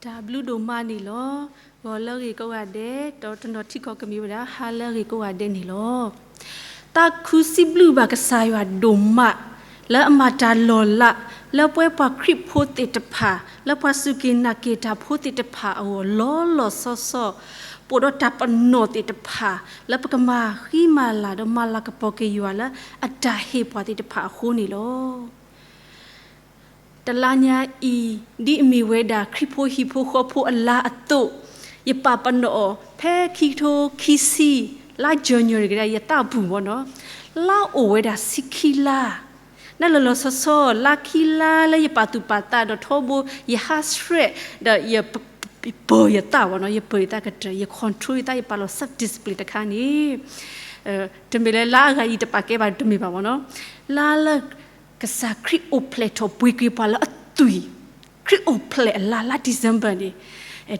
တၢ်ဘျုးဒိၣ်မးန့ၣ်လီၤ. ဂီၤလၢအဂ့ၤကိးဂၤဒဲး, ဒီးတနီၤထံကီၢ်ကမ့ၢ်ဝဲဒၣ် ဟါလၢအဂ့ၤကိးဂၤဒဲးန့ၣ်လီၤ. သးခုစံးဘျုးဘၣ်ကစၢ်ယွၤဒိၣ်မး လၢအမၤတၢ်လီၤလး လၢပဝဲပှၤခရံာ်ဖိသ့ၣ်တဖၣ်, လၢပှၤစူၢ်က့ၤနာ်က့ၤတၢ်ဖိသ့ၣ်တဖၣ်အဂီၢ် လီၤလီၤဆီဆီ, ပိာ်ဒီးတၢ်ပနီၣ်သ့ၣ်တဖၣ် လၢပကမၤဃံမၤလၤ ဒီးမၤလၤကပီၤက့ၤယွၤလၢအတၢ်ဟ့ၣ်ပှၤသ့ၣ်တဖၣ်အဃိန့ၣ်လီၤ. တလါညါအံၤ ဒ်အမ့ၢ်ဝဲဒၣ်ခရံာ်ဖိဟံၣ်ဖိဃီဖိအလါအသိး, ယပာ်ပနီၣ်အီၤ ဖဲခံကထိခံဆံ လါ January ကဒၣ် ယသးပူၤမ့ၢ်နီၤ, လါအိၣ်ဝဲဒၣ်ဆံခံလါ, နလီၤလီၤဆီဆီ လါခံလါလၢယပာ်သူၣ်ပာ်သးဒီးထီဘိ ယဟးဆှဲး ဒီးယပၢၤယသးမ့ၢ်နီၤ, ယပၢၤယသးကတၢၢ် ယ control ယသး ယပာ်လီၤ self discipline တခါန့ၣ် တမ့ၢ်လၢလါအဂၤအံၤတပာ်ကဲဘၣ် တမ့ၢ်ဘၣ်မ့ၢ်နီၤ, လါလၢကစၢ်ခရံာ်အိၣ်ဖျဲၣ်ထီၣ်ပှ့ၤက့ၤပှၤလၢအသွံၣ်, ခရံာ်အိၣ်ဖျဲၣ်အလါ လါ December န့ၣ်,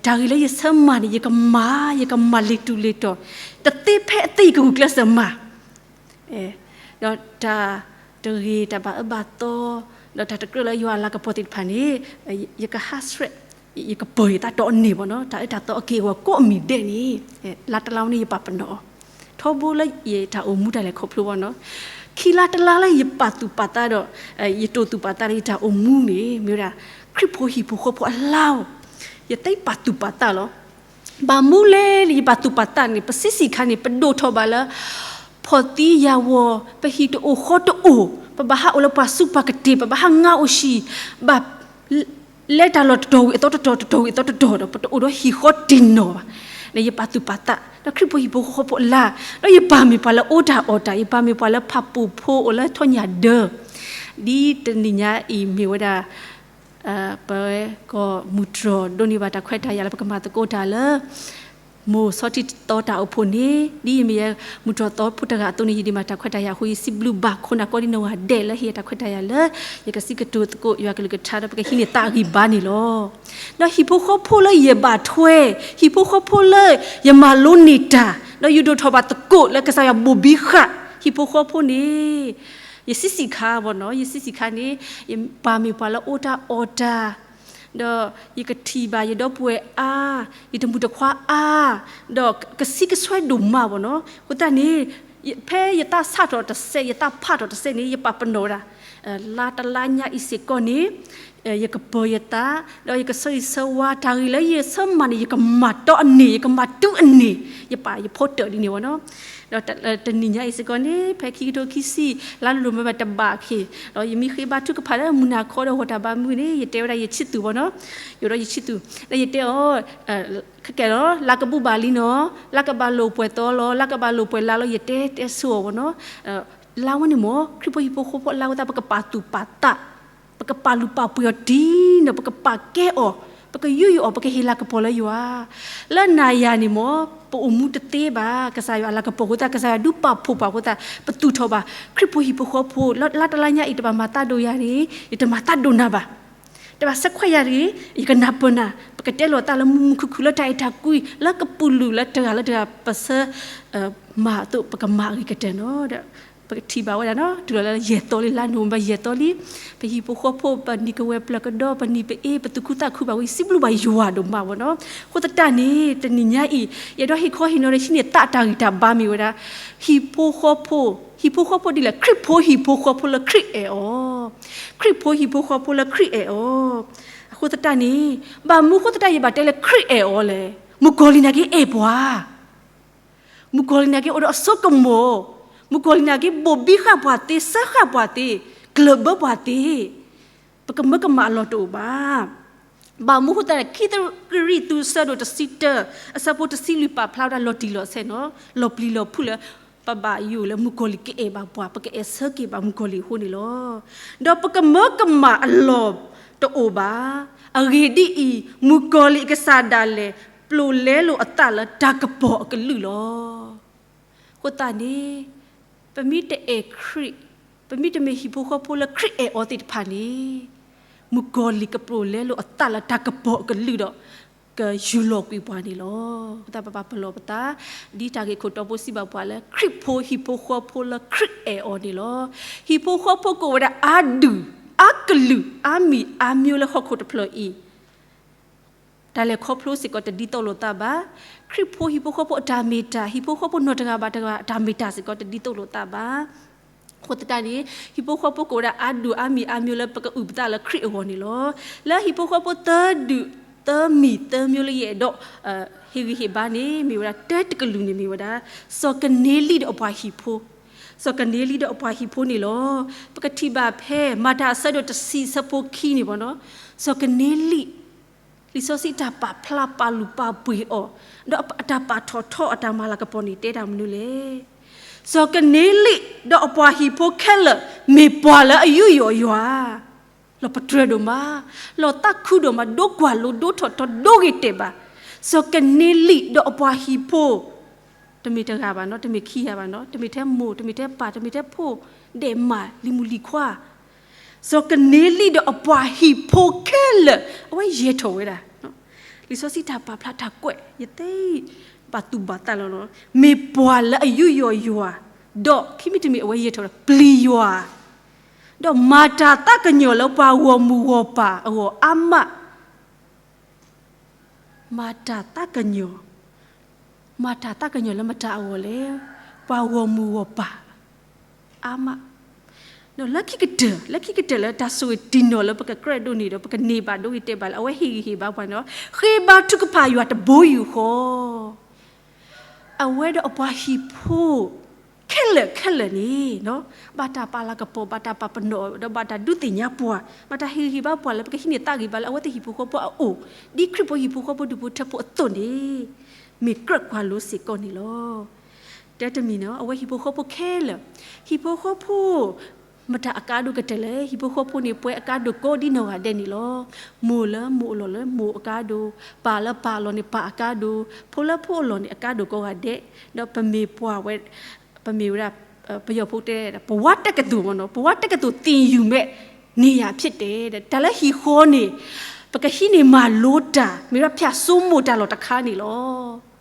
တၢ်ဂ့ၢ်လၢယဆၢမၤန့ၣ် ယကမၤ, ယကမၤလ့ၤတူာ်လ့ၤတီၤ, တသ့ဖဲအသ့ယကဂုာ်ကျဲးစၢးမၤ, ဒီးတၢ် တဂ့ၤတၢ်ဘၣ်အၢဘၣ်သီ ဒီးတၢ်တကြၢးလၢယွၤအလၤကပီၤသ့ၣ်တဖၣ်န့ၣ် ယကဟးဆှဲး, ယကပၢၤယသးဒီးအန့ၣ်မ့ၢ်နီၤ, တၢ်အၢတၢ်သီအက့ၢ်အဂီၤကိးမံၤဒဲးန့ၣ် လါတလါဝဲန့ၣ်ယပာ်ပနီၣ်အီၤ, ထီဘိလၢယတၢ်အိၣ်မူတၢ်လဲၤခီဖျိမ့ၢ်နီၤ, ခံလါတလါလၢယပာ်သူၣ်ပာ်သးဒီး ယတိာ်သူၣ်ပာ်သးဒီးယတၢ်အိၣ်မူန့ၣ် မ့ၢ်ဝဲဒၣ် ခရံာ်ဖိဟံၣ်ဖိဃီဖိအလါအိၣ်, ယသ့ပာ်သူၣ်ပာ်သးလီၤ. ဘၣ်မနုၤလဲၣ် ယပာ်သူၣ်ပာ်သးန့ၣ် ပဆံးဆံးခါန့ၣ် ပဒိၣ်ထီၣ်ဘၣ်လၢ ဖှီၣ်သံယာ်ဝီၤ, ပဟံၣ်တအိၣ်ဃီတအိၣ်, ပဘၣ်ဟးအိၣ်လၢပှၤဆူးပှၤကတ့ၢ်, ပဘၣ်ဟးငါအိၣ်ဟံၣ်, ဘၣ် လဲၤတၢ်လီၢ်တတီၤဝံၤအသီတတီၤ, တတီၤဝံၤအသီတတီၤဒီး ပတအိၣ်ဒီးဟံၣ်ဃီတ့ၢ်နီၢ်ဘၣ်. န့ၣ်ယပာ်သူၣ်ပာ်သး, ဒီးခရံာ်ဖိဟံၣ်ဖိဃီဖိအလါ, ဒီးယပၢ်မ့ၢ်ပှၤလၢအအိၣ်တၢ်အီၣ်တၢ်, ယပၢ်မ့ၢ်ပှၤလၢဖးပူၤဖိအိၣ်လၢထီညၣ်ဒၢ, ဒ်တနံၤညါအံၤမ့ၢ်ဝဲဒၣ် ပဝဲကီၢ်မုၢ်တြီၢ်ဒိးန့ၢ်ဘၣ်တၢ်ခွဲးတၢ်ယာ်လၢပကမၤသကိးတၢ်လၢ မိၢ်ဆီထံသီတၢ်အိၣ်ဖှိၣ်န့ၣ်, ဒ်ယမ့ၢ်ယဲမုၢ်တြီၢ်သီဖိတဂၤအသိးန့ၣ် ယဒ့မးတၢ်ခွဲးတၢ်ယာ်အဃိ ယစံးဘျုးဘၣ်ခိၣ်နၢ်ကိးဒံနီၢ်ဂၤဒဲးလၢဟ့ၣ်ယၤတၢ်ခွဲးတၢ်ယာ်လၢ ယကစံးကတိၤသကိးယွၤကလုၢ်ကထါဒီးပကဟံးန့ၢ်သးအဂံၢ်ဘါန့ၣ်လီၤ. ဒီးဟံၣ်ဖိဃီဖိလၢယဘၣ်ထွဲ, ဟံၣ်ဖိဃီဖိလၢယမၤလိန့ၢ်တၢ်, ဒီးယဒိၣ်ထီၣ်ဘၣ်သကိးလၢကစၢ်ယွၤဘိၣ်ဘံဃာ် ဟံၣ်ဖိဃီဖိန့ၣ် ယဆံးဆံးခါမ့ၢ်နီၤ, ယဆံးဆံးခါန့ၣ် ယပၢ်မ့ၢ်ပှၤလၢအအိၣ်တၢ်အီၣ်တၢ်, ဒီးယကထံၣ်ဘၣ်ယဒီပုၢ်ဝဲၢ်အါ, ယတံၤသကိးအါ, ဒီးကဆံးကဆွဲဒိၣ်မးမ့ၢ်နီၤ. အဃိသတးန့ၣ် ဖဲယသးဆးထီၣ်တစဲး ယသးဖးထီၣ်တစဲးန့ၣ် ယပာ်ပနီၣ်ဝဲဒၣ် လါတလါညါအံၤစ့ၢ်ကီးန့ၣ် ယကပၢၤယသး, ဒီးယကဆၢဂ့ၤဆၢဝါ တၢ်ဂ့ၢ်လၢယဆၢမၤန့ၣ် ယကမၤတီအန့ၢ်, ယကမၤတုၤအန့ၢ်, ယပာ်ယဖီတၢၣ်ဒ်န့ၣ်မ့ၢ်နီၤ. ဒီးတနံၤညါအံၤစ့ၢ်ကီးန့ၣ် ဖဲခံကထိခံဆံ လါလိၤမၢ်ဘၢၣ်တဘၣ်အခံ, ဒီးယမ့ၢ်ဃ့ဘါထုကဖၣ်လၢမုၢ်နၤခီဒီးဂီၢ်တၢ်ဘါမုၢ်န့ၣ် ယတဲဝဲဒၣ်ယဆံးသူၣ်မ့ၢ်နီၤ, ယအိၣ်ဒီးယဆံးသူၣ်, ဒီးယတဲအီၤ ခဲကဲလီၤ လါကဘူၣ်ဘၣ်လံနီၤ, လါကဘၣ်လိာ်ပှဲၤသီလီၤ, လါကဘၣ်လိာ်ပှဲၤလါလီၤ, ယတဲတဲဆိအီၤမ့ၢ်နီၤ. လါဝဲန့ၣ်မ့ၢ် ခရံာ်ဖိဟံၣ်ဖိဃီဖိအလါဝဲသတး ပကပာ်သူၣ်ပာ်သး, ပကပာ်လုၢ်ပာ်ပှ့ၤအီၤဒ်န့ၣ်, ပကပာ်ကဲအီၤ, ပကယူးယီၣ်အီၤ, ပကဟ့ၣ်လၤကပီၤလၢယွၤ. လၢနၤယၤန့ၣ်မ့ၢ် ပအိၣ်မူတသ့ဘၣ်, ကစၢ်ယွၤအလၤကပီၤအဃိသတး ကစၢ်ယွၤဒုးပာ်ဖှိၣ်ပှၤအဃိသတး ပသူၣ်ထီၣ်ဘၣ် ခရံာ်ဖိဟံၣ်ဖိဃီဖိ, လၢတလါညါအံၤ တဘၣ်မၤသးဒိၣ်ယၤန့ၣ် ယတမၤသးဒိၣ်နၤဘၣ်. တဘၣ်ဆဲးခွဲးယၤတဂ့ၤ, ယကနၢ်ပၢၢ်နၤ, ပကတဲလိာ်သးလၢမုာ်မုာ်ခုၣ်ခုၣ်လၢတၢ်အဲၣ်တၢ်ကွံ, လၢကပုာ်လုာ်လၢတဂၤလၢတဂၤ ပဆၢမၤအသိး ပကမၤအဂ့ၤကတၢၢ်နီၤ. ဒီးပကထံၣ်ဘၣ်ဝဲဒၣ်နီၤ, တုၤလီၤလၢယဲၢ်သီလံ, လါနိၣ်ဝ့ဘၢၣ်ယဲၢ်သီလံ, ပဟံၣ်ဖိဃီဖိ ပနံၤကဝဲၤပျၢၤကဒီး, ပနံၤပအ့, ပသူၣ်ခုသးခုဘၣ်ဝံၤ စံးဘျုးဘၣ်ယွၤဒိၣ်မးဝဲနီၤ. အဃိသတးန့ၣ် တနံၤညါအံၤ ယအဲၣ်ဒိးဟ့ၣ်ခီဟ့ၣ်နီၤဒီး ဟံးန့ၢ်သးတၢ်ဂံၢ်တၢ်ဘါမ့ၢ်ဝဲဒၣ် ဟံၣ်ဖိဃီဖိ, ဟံၣ်ဖိဃီဖိဒ်လဲၣ်, ခရံာ်ဖိဟံၣ်ဖိဃီဖိလၢခရံာ်အဲၣ်အီၤ, ခရံာ်ဖိဟံၣ်ဖိဃီဖိလၢခရံာ်အဲၣ်အီၤ. အဃိသတးန့ၣ် ဘၣ်မနုၤအဃိသတး ယဘၣ်တဲလၢခရံာ်အဲၣ်အီၤလဲၣ်. မုၣ်ကီၤလံၤနာ်က့အဲၣ်ပှၤ, မုၣ်ကီၤလံၤနာ်က့အိၣ်ဒီးအစိကမီၤ, မုၣ်ကီၤလံၤနာ်က့ဘိၣ်ဘံဃာ်ပှၤသ့, စၢဃာ်ပှၤသ့, ကျၢၢ်ဘၢပှၤသ့, ပကမၢကမၣ်အလီၢ်တအိၣ်ဘၣ်. ဘၣ်မနုၤအဃိသတးန့ၣ် ခံကရံၣ်သူး အဆၢဒိၣ်တဆံတၢ အဆၢဖိတဆံလွံၢ် ပာ်ဖျါဝဲဒၣ်လီၤတံၢ်လီၤဆဲးနီၤ, လီၤပျံၤလီၤဖုးလၢ ပဘၣ်ယိၣ်လၢမုၣ်ကီၤလံၤကအဲၣ်ဘၣ်ပှၤ, ပကအဲၣ်ဆၢက့ၤဘၣ်မုၣ်ကီၤလံၤအဃိန့ၣ်လီၤ. ဒီးပကမၢကမၣ်အလီၢ်တအိၣ်ဘၣ်. အဂ့ၢ်ဒ်အံၤ, မုၣ်ကီၤလံၤအကစၢ်ဒၣ်လဲာ် ပျိာ်လဲလိာ်အသးလၢတၢ်ကပီၤအကလုၢ်လီၤ. အဃိသတးန့ၣ် ပမ့ၢ်တအဲၣ်ခရံာ်, ပမ့ၢ်တမ့ၢ်ဟံၣ်ဖိဃီဖိလၢခရံာ်အဲၣ်အီၤသ့ၣ်တဖၣ်န့ၣ်, မုၣ်ကီၤလံၤကပျိာ်လဲလိာ်အသးလၢတၢ်ကပီၤအကလုၢ်ဒီး ကယူၢ်လီၤကွံာ်ပှၤန့ၣ်လီၤ. အဃိသတးပဘၣ်ပလီၢ်ပသး ဒ်တၢ်ဂ့ၢ်ခိၣ်တီဖိစံးဘၣ်ပှၤလၢ ခရံာ်ဖိဟံၣ်ဖိဃီဖိလၢခရံာ်အဲၣ်အီၤန့ၣ်လီၤ. ဟံၣ်ဖိဃီဖိကအိၣ်ဝဲဒၣ်အါဒူၣ်, အါကလုာ်, အါမံၤအါမံၤလၢဟီၣ်ခိၣ်တဖျၢၣ်အံၤ တၢ်လဲၤခီဖျိစ့ၢ်ကီးတဒ်သိးလိာ်သးဘၣ်. ခရံာ်ဖိဟံၣ်ဖိဃီဖိအတၢ်မ့ၢ်တၢ်, ဟံၣ်ဖိဃီဖိနီၢ်တဂၤဘၣ်တဂၤအတၢ်မ့ၢ်တၢ်စ့ၢ်ကီးတဒ်သိးလိာ်သးဘၣ်. အဃိသတးန့ၣ် ဟံၣ်ဖိဃီဖိကအိၣ်ဝဲဒၣ်အါဒူၣ်အါမံၤအါမျိုးလၢပကအုၣ်ပသးလၢခရံာ်အဂီၢ်န့ၣ်လီၤ. လၢဟံၣ်ဖိဃီဖိသၢဒူၣ်သၢမံၤသၢမျိုးလၢယအဲၣ်ဒိး ဟ့ၣ်ဂံၢ်ဟ့ၣ်ဘါန့ၣ် မ့ၢ်ဝဲဒၣ် တၢတကလုာ်န့ၣ်မ့ၢ်ဝဲဒၣ် စီၤကနၤလံၣ်ဒီးအပှၤဟံၣ်ဖိ, စီၤကနၤလံၣ်ဒီးအပှၤဟံၣ်ဖိန့ၣ်လီၤ. ပကထံၣ်ဘၣ်ဖဲမၤတၢ်အဆၢဒိၣ်တဆံဆၢဖိခံန့ၣ်ဘၣ်နီၤ, စီၤကနၤလံၣ် လံာ်စီဆှံတၢ်ပာ်ဖျါပာ်လုၢ်ပာ်ပှ့ၤအီၤ, ဒီးအတၢ်ပာ်ထီၣ်ထီအတၢ်မၤလၤကပီၤန့ၣ်တဲတၢ်မနုၤလဲၣ်. စီၤကနၤလံၣ်ဒီးအပှၤဟံၣ်ဖိခဲလၢာ် မ့ၢ်ပှၤလၢအယူးယီၣ်ယွၤ, လီၤပတြၢၤဒိၣ်မး, လီၤသးခုဒိၣ်မး, ဒိကွၢ်လိဒိထီၣ်ထီဒိဂ့ၤတဲာ်ဘၣ်. စီၤကနၤလံၣ်ဒီးအပှၤဟံၣ်ဖိ တမ့ၢ်တဂၤဘၣ်နီၤ, တမ့ၢ်ခံဂၤဘၣ်နီၤ, တမ့ၢ်ထဲမိၢ်, တမ့ၢ်ထဲပၢ်, တမ့ၢ်ထဲဖိ, ဒဲးမး, လံၤမုၣ်လံၤခွါ, စီၤကနၤလံၣ်ဒီးအပှၤဟံၣ်ဖိခဲလၢာ် အဝဲယဲၢ်ထီၣ်ဝဲဒၣ်, လံာ်စီဆှံတၢ်ပာ်ဖျါတၢ်ကွဲး ယသ့ၣ်ဘၣ်သူၣ်ဘၣ်သးလီၤ, မ့ၢ်ပှၤလၢအယူးယီၣ်ယွၤ, ဒီးခံမံၤတမံၤအဝဲယဲၢ်ထီၣ်ဝဲဒၣ် ပျံၤယွၤ, ဒီးမၤတၢ်သးကညီၤလၢပှၤဂီၢ်မုၢ်ဂီၢ်ပၢ်အဂီၢ်အါမး မၤတၢ်သးကညီၤ, မၤတၢ်သးကညီၤလၢမတၤအဂီၢ်လဲၣ်, ပှၤဂီၢ်မုၢ်ဂီၢ်ပၢ်အါမး, ဒီးလၢခံကတၢၢ်, လၢခံကတၢၢ်လၢတၢ်ဆိၣ်ဂ့ၤတံၢ်နီၢ်လၢပကကြၢးဒိးန့ၢ်ဒီး ပကန့ၢ်ဘၣ်ဒိဂ့ၤတဲာ်ဘၣ်လၢ အဝဲဟ့ၣ်ဂံၢ်ဟ့ၣ်ဘါပှၤန့ၣ် ဃ့ဘါထုကဖၣ်ယွၤတဘိယူၢ်ဃီ အဝဲဒီးအပှၤဟံၣ်ဖိ ခဲလၢာ်ခဲလၢာ်န့ၣ် ဘၣ်တၢ်ပာ်လၤကပီၤ ဘၣ်တၢ်ပာ်ပနီၣ် ဒီးဘၣ်တၢ်ဒုးသ့ၣ်ညါပှၤ ဘၣ်တၢ်ဟ့ၣ်ဂံၢ်ဟ့ၣ်ဘါပှၤလၢပကဟံးန့ၢ်သးဂံၢ်ဘါလၢအဝဲသ့ၣ်ဟံၣ်ဖိဃီဖိအအိၣ် ဒ်ခရံာ်ဖိဟံၣ်ဖိဃီဖိဒူၣ်ဖိထၢဖိအသိးန့ၣ် မ့ၢ်ကြၢးကွၢ်လိစ့ၢ်ကီးန့ၣ်လီၤ. တၢတမံၤန့ၣ် အဝဲဟံၣ်ဖိဃီဖိခဲလၢာ် ဟံၣ်ဖိဃီဖိ မတၤအကါဒိၣ်ကတၢၢ်လဲၣ်. ဟံၣ်ဖိဃီဖိန့ၣ် ပှဲၤအကါဒိၣ်ကိးဒ်နီၢ်ဂၤဒဲးန့ၣ်လီၤ. မိၢ်လၢမိၢ်အလီၢ်လၢမိၢ်အကါဒိၣ်, ပၢ်လၢပၢ်အလီၢ်န့ၣ်ပၢ်အကါဒိၣ်, ဖိလၢဖိအလီၢ်န့ၣ်အကါဒိၣ်ကိးဂၤဒဲး, ဒီးပမ့ၢ်ပှၤဝဲ ပမ့ၢ်ဝဲဒၣ် ပယီၤဖိတဲ ပဝါတက္ကသိုလ်မ့ၢ်နီၤ, ပဝါတက္ကသိုလ်သင်ယူၢ်မဲာ်န့ၢ်ယၤဖြစ်တယ်, တၢ်လၢဟံၣ်ဃီန့ၣ် ပကဟံးန့ၢ်မၤလိတၢ် မ့ၢ်ဝဲဒၣ်ဖၠၣ်စိမိၢ်တၢ်လီၢ်တခါန့ၣ်လီၤ.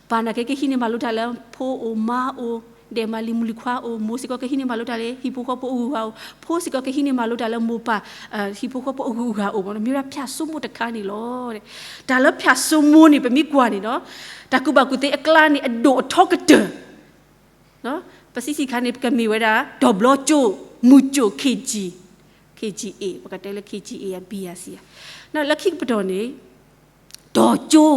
ပၢ်န့ၣ်က့ ကဟံးန့ၢ်မၤလိတၢ်လၢ ဖိအိၣ်မါအိၣ် ဒဲးမးလံၤမုၣ်လံၤခွါအိၣ်, မိၢ်စ့ၢ်ကီးကဟံးန့ၢ်မၤလိတၢ်လၢ ဟံၣ်ဖိဃီဖိအဂုၤအဂၤအိၣ်, ဖိစ့ၢ်ကီးကဟံးန့ၢ်မၤလိတၢ်လၢမိၢ်ပၢ် ဟံၣ်ဖိဃီဖိအဂုၤအဂၤအိၣ်မ့ၢ်နီၤ, မ့ၢ်ဝဲဒၣ်ဖၠၣ်စိမိၢ်တခါန့ၣ်လီၤ. တၢ်လၢဖၠၣ်စိမိၢ်န့ၣ် ပမ့ၢ်ကွၢ်န့ၣ်နီၤ, တၢ်ကူၣ်ဘၣ်ကူၣ်သ့အကျါန့ၣ် အဒိၣ်အထီကတၢၢ် ပစံးစံးခါန့ၣ် ပကမ့ၢ်ဝဲဒၣ် တီၤဘျီကၠိ, မုၢ်ကၠိ, ခ့ၣ်ကၠံ, ခ့ၣ်ကၠံအ့ၣ်, ပကတဲလၢ ခ့ၣ်ကၠံအ့ၣ် အဘံယၤစံယၤ, လၢခံကပတီၢ်န့ၣ် တီၤကၠိ,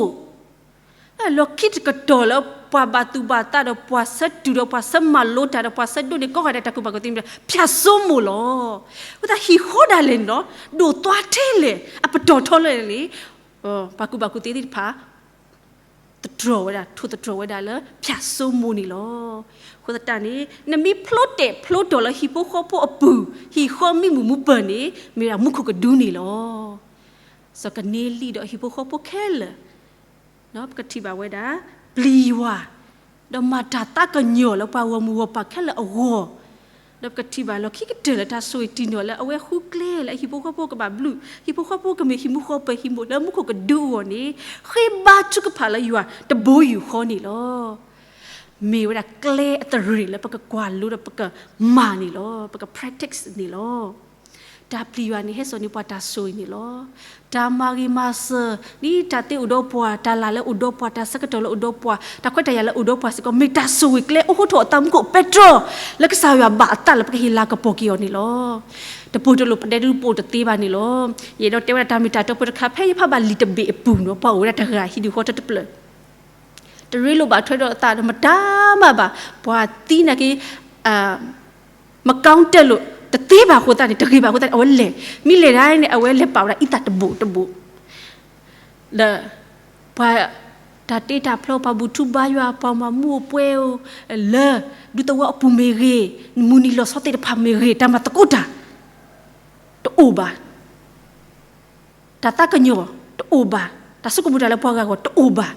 လီၢ်ခံတကတီၢ်လၢပှၤဘၣ်သူၣ်ဘၣ်သးဒီးပှၤဆၢတူၢ်ဒီးပှၤဆၢမၤလိတၢ်ဒီးပှၤဆၢဒိးန့ၢ်ကိးဂၤဒဲးတၢ်ကူၣ်ဘၣ်ကူၣ်သ့မ့ၢ်ဒီး ဖၠၣ်စိမိၢ်လီၤ. အဃိသတးဟံၣ်ဃီဒၣ်လဲာ်န့ၣ်နီၤ, ဒိၣ်သွါထဲလဲၣ်, အပတီၢ်ထီလဲၣ်န့ၣ် ပှၤကူၣ်ဘၣ်ကူၣ်သ့သ့ၣ်တဖၣ် သတြီၤဝဲဒၣ် ထိၣ်သတြီၤဝဲဒၣ်လၢဖၠၣ်စိမိၢ်န့ၣ်လီၤ. အဃိသတးန့ၣ် နမ့ၢ်ဖျိတဲာ်ဖျိတီၤလၢဟံၣ်ဖိဃီဖိအပူၤ, ဟံၣ်ဃီမ့ၢ်မုာ်မူပၢၢ်န့ၣ် မ့ၢ်ဝဲဒၣ်မူခိၣ်ကဒုန့ၣ်လီၤ. စီၤကနၤလံၣ်ဒီးအဟံၣ်ဖိဃီဖိခဲလၢာ် ပကထံၣ်ဘၣ်ဝဲဒၣ် ပျံၤယွၤ ဒီးမၤတၢ်သးကညီၤလၢပှၤဂီၢ်မုၢ်ဂီၢ်ပၢ်ခဲလၢာ်အဂီၢ်, ဒီးပကထံၣ်ဘၣ်လီၢ်ခံကတၢၢ်လၢတၢ်ဆိၣ်ဂ့ၤတံၢ်နီၢ်လၢအဝဲဃုကျဲလၢအဟံၣ်ဖိဃီဖိကဘၣ်ဘျုး, ဟံၣ်ဖိဃီဖိကမ့ၢ်ဟံၣ်မုၣ်ဃီပၢၤဟံၣ်မိၢ်လၢမူခိၣ်ကဒုအဂီၢ်န့ၣ် ဃ့ဘါထုကဖၣ်လၢယွၤတဘိယူၢ်ဃီန့ၣ်လီၤ. မ့ၢ်ဝဲဒၣ်ကျဲအသရ့ၣ်လၢပကကွၢ်လိဒီးပကမၤန့ၣ်လီၤ, ပက practice န့ၣ်လီၤ. တၢ်ပျံၤယွၤန့ၣ် ဟဲစိာ်န့ၢ်ပှၤတၢ်ဆိၣ်ဂ့ၤန့ၣ်လီၤ. တၢ်မၤဂ့ၤမၤစၢၤ ဒ်တၢ်သ့အိၣ်ဒီးပှၤ, တၢ်လၢ်လၢအိၣ်ဒီးပှၤ, တၢ်ဆၢကတီၢ်လၢအိၣ်ဒီးပှၤ, တၢ်ခွဲးတၢ်ယာ်လၢအိၣ်ဒီးပှၤစ့ၢ်ကီး မ့ၢ်တၢ်ဆိၣ်ဂ့ၤကျဲအိၣ်ဟိထီၣ်အသးမူခိၣ်ပဲတြီ လၢကစၢ်ယွၤဘၣ်အသးလၢပကဟ့ၣ်လၤကပီၤက့ၤအီၤန့ၣ်လီၤ. တပိၤတလိၣ်ပဒဲဒုးပိၤတသ့ဘၣ်န့ၣ်လီၤ. ယအဲၣ်ဒိးတဲဝဲဒၣ်တၢ်မ့ၢ်တၢ်တီဖိတခါ ဖဲယဖးဘၣ်လံာ်တဘ့ၣ်အပူၤန့ၣ် ပှၤအိၣ်ဝဲဒၣ်တဂၤဟံၣ်ဒူၣ်ဃီတဖျၢၣ် တရ့လိာ်ဘၣ်ထွဲဒီးအသးဒီးမတၤမၤဘၣ်, ပှၤသံနာ်က့ မကောင်းတတ်လို့ တသ့ဘၣ်အဃိသတးန့ၣ် တဂ့ၤဘၣ်အဃိသတးန့ၣ် အဝဲလဲၤ, မ့ၢ်လဲၤဒၣ်န့ၣ် အဝဲလဲၤပာ်ဝဲဒၣ်အံသၣ်တဘိၣ်တဘိၣ်, ဒီး ပှၤတၢ်တ့တၢ်ဖျီ ပှၤဘူၣ်ထူဘါယွၤ ပှၤမၤမူးအိၣ်ပှဲၤအိၣ်လၢ ဒူသဝီအပူၤမ့ၢ်ဂ့ၤ, မုၢ်နံၤလီၤဆီသ့ၣ်တဖၣ်မ့ၢ်ဂ့ၤ, တၢ်မၤသကိးတၢ် တအိၣ်ဘၣ်. တၢ်သးကညီၤတအိၣ်ဘၣ်, တၢ်ဆိကမိၣ်တၢ်လၢပှၤဂၤအဂီၢ်တအိၣ်ဘၣ်.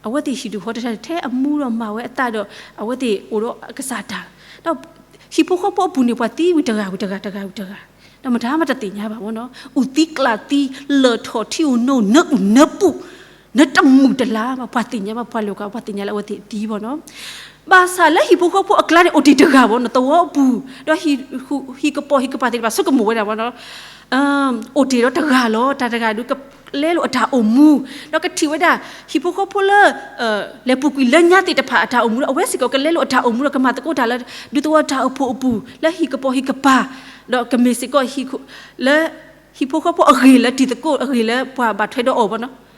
အဝဲသ့ၣ်ဟံၣ်ဒူၣ်ဃီတခါန့ၣ် ထဲအမူဒီးမၤဝဲအသးဒီး အဝဲသ့ၣ်အိၣ်ဒီးအကစၢ်တၢ်, ဒီးဟံၣ်ဖိဃီဖိအပူၤန့ၣ် ပှၤသံဝံၤတဂၤဝံၤတဂၤတဂၤဝံၤတဂၤ, ဒီးမတၤမၤတသ့ၣ်ညါဘၣ်မ့ၢ်နီၤ, အူးသံကျးသံ လၢၢ်ထီၣ်ထံဧိၤနိ နၢအူၣ်နၢပူၤ နၢတမုာ်တလၤဘၣ်, ပှၤသ့ၣ်ညါဘၣ် ပှၤလဲၤကီး ပှၤသ့ၣ်ညါလၢအဝဲသ့ၣ်သံဘၣ်နီၤ. ဘၣ်ဆၣ်လၢဟံၣ်ဖိဃီဖိအကျါန့ၣ် အိၣ်တ့ၢ်တဂၤဘၣ်နီၤ, သဝီအပူၤ, ဒီးဟံၣ်ကပိာ်ဟံၣ်ကပၤသ့ၣ်တဖၣ် ဆိကမိၣ်ဝဲဒၣ်ဘၣ်နီၤ, အိၣ်တ့ၢ်ဒီးတဂၤလီၤ, တၢ်တဂၤဒုးက ကလဲလိာ်အတၢ်အိၣ်မူ, ဒီးကထံၣ်ဝဲဒၣ် ဟံၣ်ဖိဃီဖိလၢ လဲၤပူၤကွံာ်လၢညါသ့ၣ်တဖၣ်အတၢ်အိၣ်မူဒီး အဝဲစ့ၢ်ကီးကလဲလိာ်အတၢ်အိၣ်မူဒီး ကမၤသကိးတၢ်လၢ ဒူသဝီတၢ်အိၣ်ဖှိၣ်အပူၤ လၢဟံၣ်ကပိာ်ဟံၣ်ကပၤ, ဒီးကမ့ၢ်စ့ၢ်ကီး လၢဟံၣ်ဖိဃီဖိအဂ့ၢ်လၢတံၤသကိးအဂ့ၢ်လၢပှၤဘၣ်ထွဲဒီးအီၤဘၣ်နီၤ.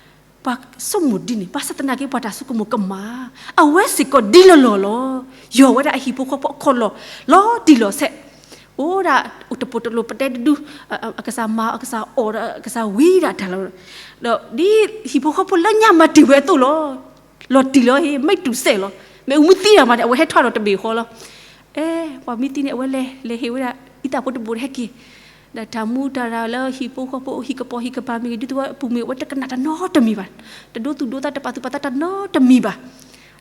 ပှၤဆိကမိၣ်ဒ်န့ၣ် ဘၣ်ဆၣ်သနာ်က့ ပှၤတၢ်ဆိကမိၣ်ကမၣ်, အဝဲစ့ၢ်ကီးဒ်လီၢ်လီၢ်လီၤ. ယီၢ်ဝဲဒၣ်အဟံၣ်ဖိဃီဖိအခီၣ်လီၢ် လီၤတံၢ်လီၤဆဲး, အိၣ်ဒၣ်တပိၢ်တလိၣ်ပတဲတဒု, အကစၢ်မၤအီၤ အကစၢ်အီၣ်ဒီး အကစၢ်ဝံဒၣ်တၢ်လီၤ. ဒီးဒ်ဟံၣ်ဖိဃီဖိလၢညါမၤတ့ၢ်ဝဲအသိးလီၤ. လီၤတံၢ်လီၤဟ့ၣ် မ့ၢ်တူၢ်စဲးလီၤ. မ့ၢ်အူမူသံတၢ်မၤန့ၣ် အဝဲဟဲထီၣ်ဒီးတဘ့ၣ်ဃီလီၤ. အဲ ပှၤမံသံန့ၣ် အဝဲလဲၤ လဲၤဟ့ၣ်ဝဲဒၣ် အံသၣ်ဖိတဘိၣ်ဒီးဟဲက့ၤ, ဒီးတၢ်မူတၢ်ရၢလၢဟံၣ်ဖိဃီဖိ ဟံၣ်ကပိာ်ဟံၣ်ကပၤမ့ၢ်ဂ့ၤ ဒူသဝီအပူၤမ့ၢ်ဂ့ၤ အဝဲတကနၣ်တၢ်နီတမံၤဘၣ်. တဒိသူၣ်ဒိသး တပာ်သူၣ်ပာ်သးတၢ်နီတမံၤဘၣ်.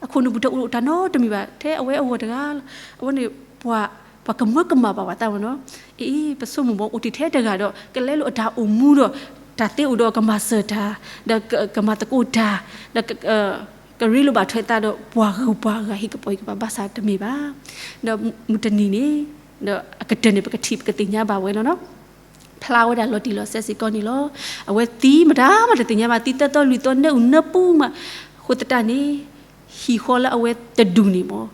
အခိၣ်နူာ်ပူၤတအိၣ်တၢ်နီတမံၤဘၣ် ထဲအဝဲအဂီၢ်တဂၤလီၤ. အဝဲန့ၣ် ပှၤ ပှၤကမၢကမၣ်ဘၣ်ပှၤသးမ့ၢ်နီၤ. အ့ ပဆိကမိၣ်မ့ၢ်အိၣ်တ့ၢ်ထဲတဂၤဒီး ကလဲလိာ်အတၢ်အိၣ်မူဒီး တၢ်သ့အိၣ်ဒီးကမၤစၢၤတၢ်, ဒီးကမၤသကိးတၢ်, ဒီး ကရ့လိာ်ဘၣ်ထွဲသးဒီးပှၤဂုၤပှၤဂၤ ဟံၣ်ကပိာ်ဟံၣ်ကပၤ ဘၣ်ဆၣ်တမ့ၢ်ဘၣ်. ဒီးမုၢ်တနံၤန့ၣ် ဒီးအကတၢၢ်န့ၣ် ပကထံၣ်ပကသ့ၣ်ညါဘၣ်ဝဲလီၤနီၤ. ဖျါဝဲဒၣ်လီၤတံၢ်လီၤဆဲးစ့ၢ်ကီးန့ၣ်လီၤ. အဝဲသံမတၤမးတသ့ၣ်ညါဘၣ် သံသၢသီလွံၢ်သီ နၢအုၣ်နၢပူၤမး. အဃိသတးန့ၣ် ဟံၣ်ဃီလၢအဝဲတဒူၣ်န့ၣ်မ့ၢ်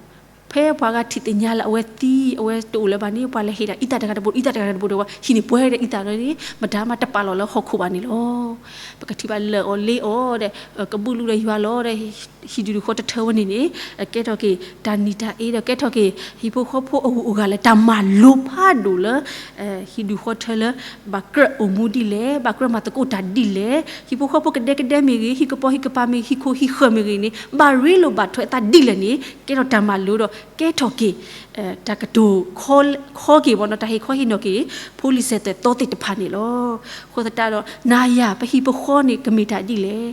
ဖဲပှၤဂၤထံၣ်သ့ၣ်ညါလၢအဝဲသံ အဝဲတအိၣ်လၢၤဘၣ်န့ၣ် ပှၤလဲၤဟ့ၣ်ဒၣ်အံသၣ်တဂၤတဘိ အံသၣ်တဂၤတဘိဒီး ဟံၣ်န့ၣ်ပှဲၤဒီးအံသၣ်လီၤန့ၣ် မတၤမးတပာ်လီၤလၢဟီၣ်ခိၣ်ဘၣ်န့ၣ်လီၤ. ပကထံၣ်ဘၣ်လၢာ်အီၤလ့အီၤဒီး ကဘုၣ်လူဒီးယွၤလီၤဒီး ဟံၣ်ဒူၣ်ဃီတထၢဝဲန့ၣ်န့ၣ် ကဲထီၣ်က့ၤတၢ်နံၤတၢ်အ့ဒီး ကဲထီၣ်က့ၤ ဟံၣ်ဖိဃီဖိအဂုၤအဂၤလၢတၢ်မၤလိဖးဒိၣ်လၢ ဟံၣ်ဒူၣ်ဃီထၢလၢ ဘၣ်ကြၢးအိၣ်မူဒ်လဲၣ်, ဘၣ်ကြၢးမၤသကိးတၢ်ဒ်လဲၣ်, ဟံၣ်ဖိဃီဖိကဒဲကဒဲမ့ၢ်ဂ့ၤ, ဟံၣ်ကပိာ်ဟံၣ်ကပၤမ့ၢ်ဂ့ၤ, ဟံၣ်ခိၣ်ဟံၣ်ဃၢၤမ့ၢ်ဂ့ၤန့ၣ် ဘၣ်ရ့လိာ်ဘၣ်ထွဲသးဒ်လဲၣ်န့ၣ် ကဲထီၣ်တၢ်မၤလိဒီး ကဲထီၣ်က့ၤ တၢ်ကတိၤခီက့ၤဘၣ်နီၤ, တၢ်ဟ့ၣ်ခီဟ့ၣ်နီၤက့ၤ ဖိလံၤစဲးသွဲၣ်သီသ့ၣ်တဖၣ်န့ၣ်လီၤ. အဃိသတးဒီး နၤယၤ ပဟံၣ်ဖိဃီန့ၣ် ကမ့ၢ်တၢ်ဒ်လဲၣ်,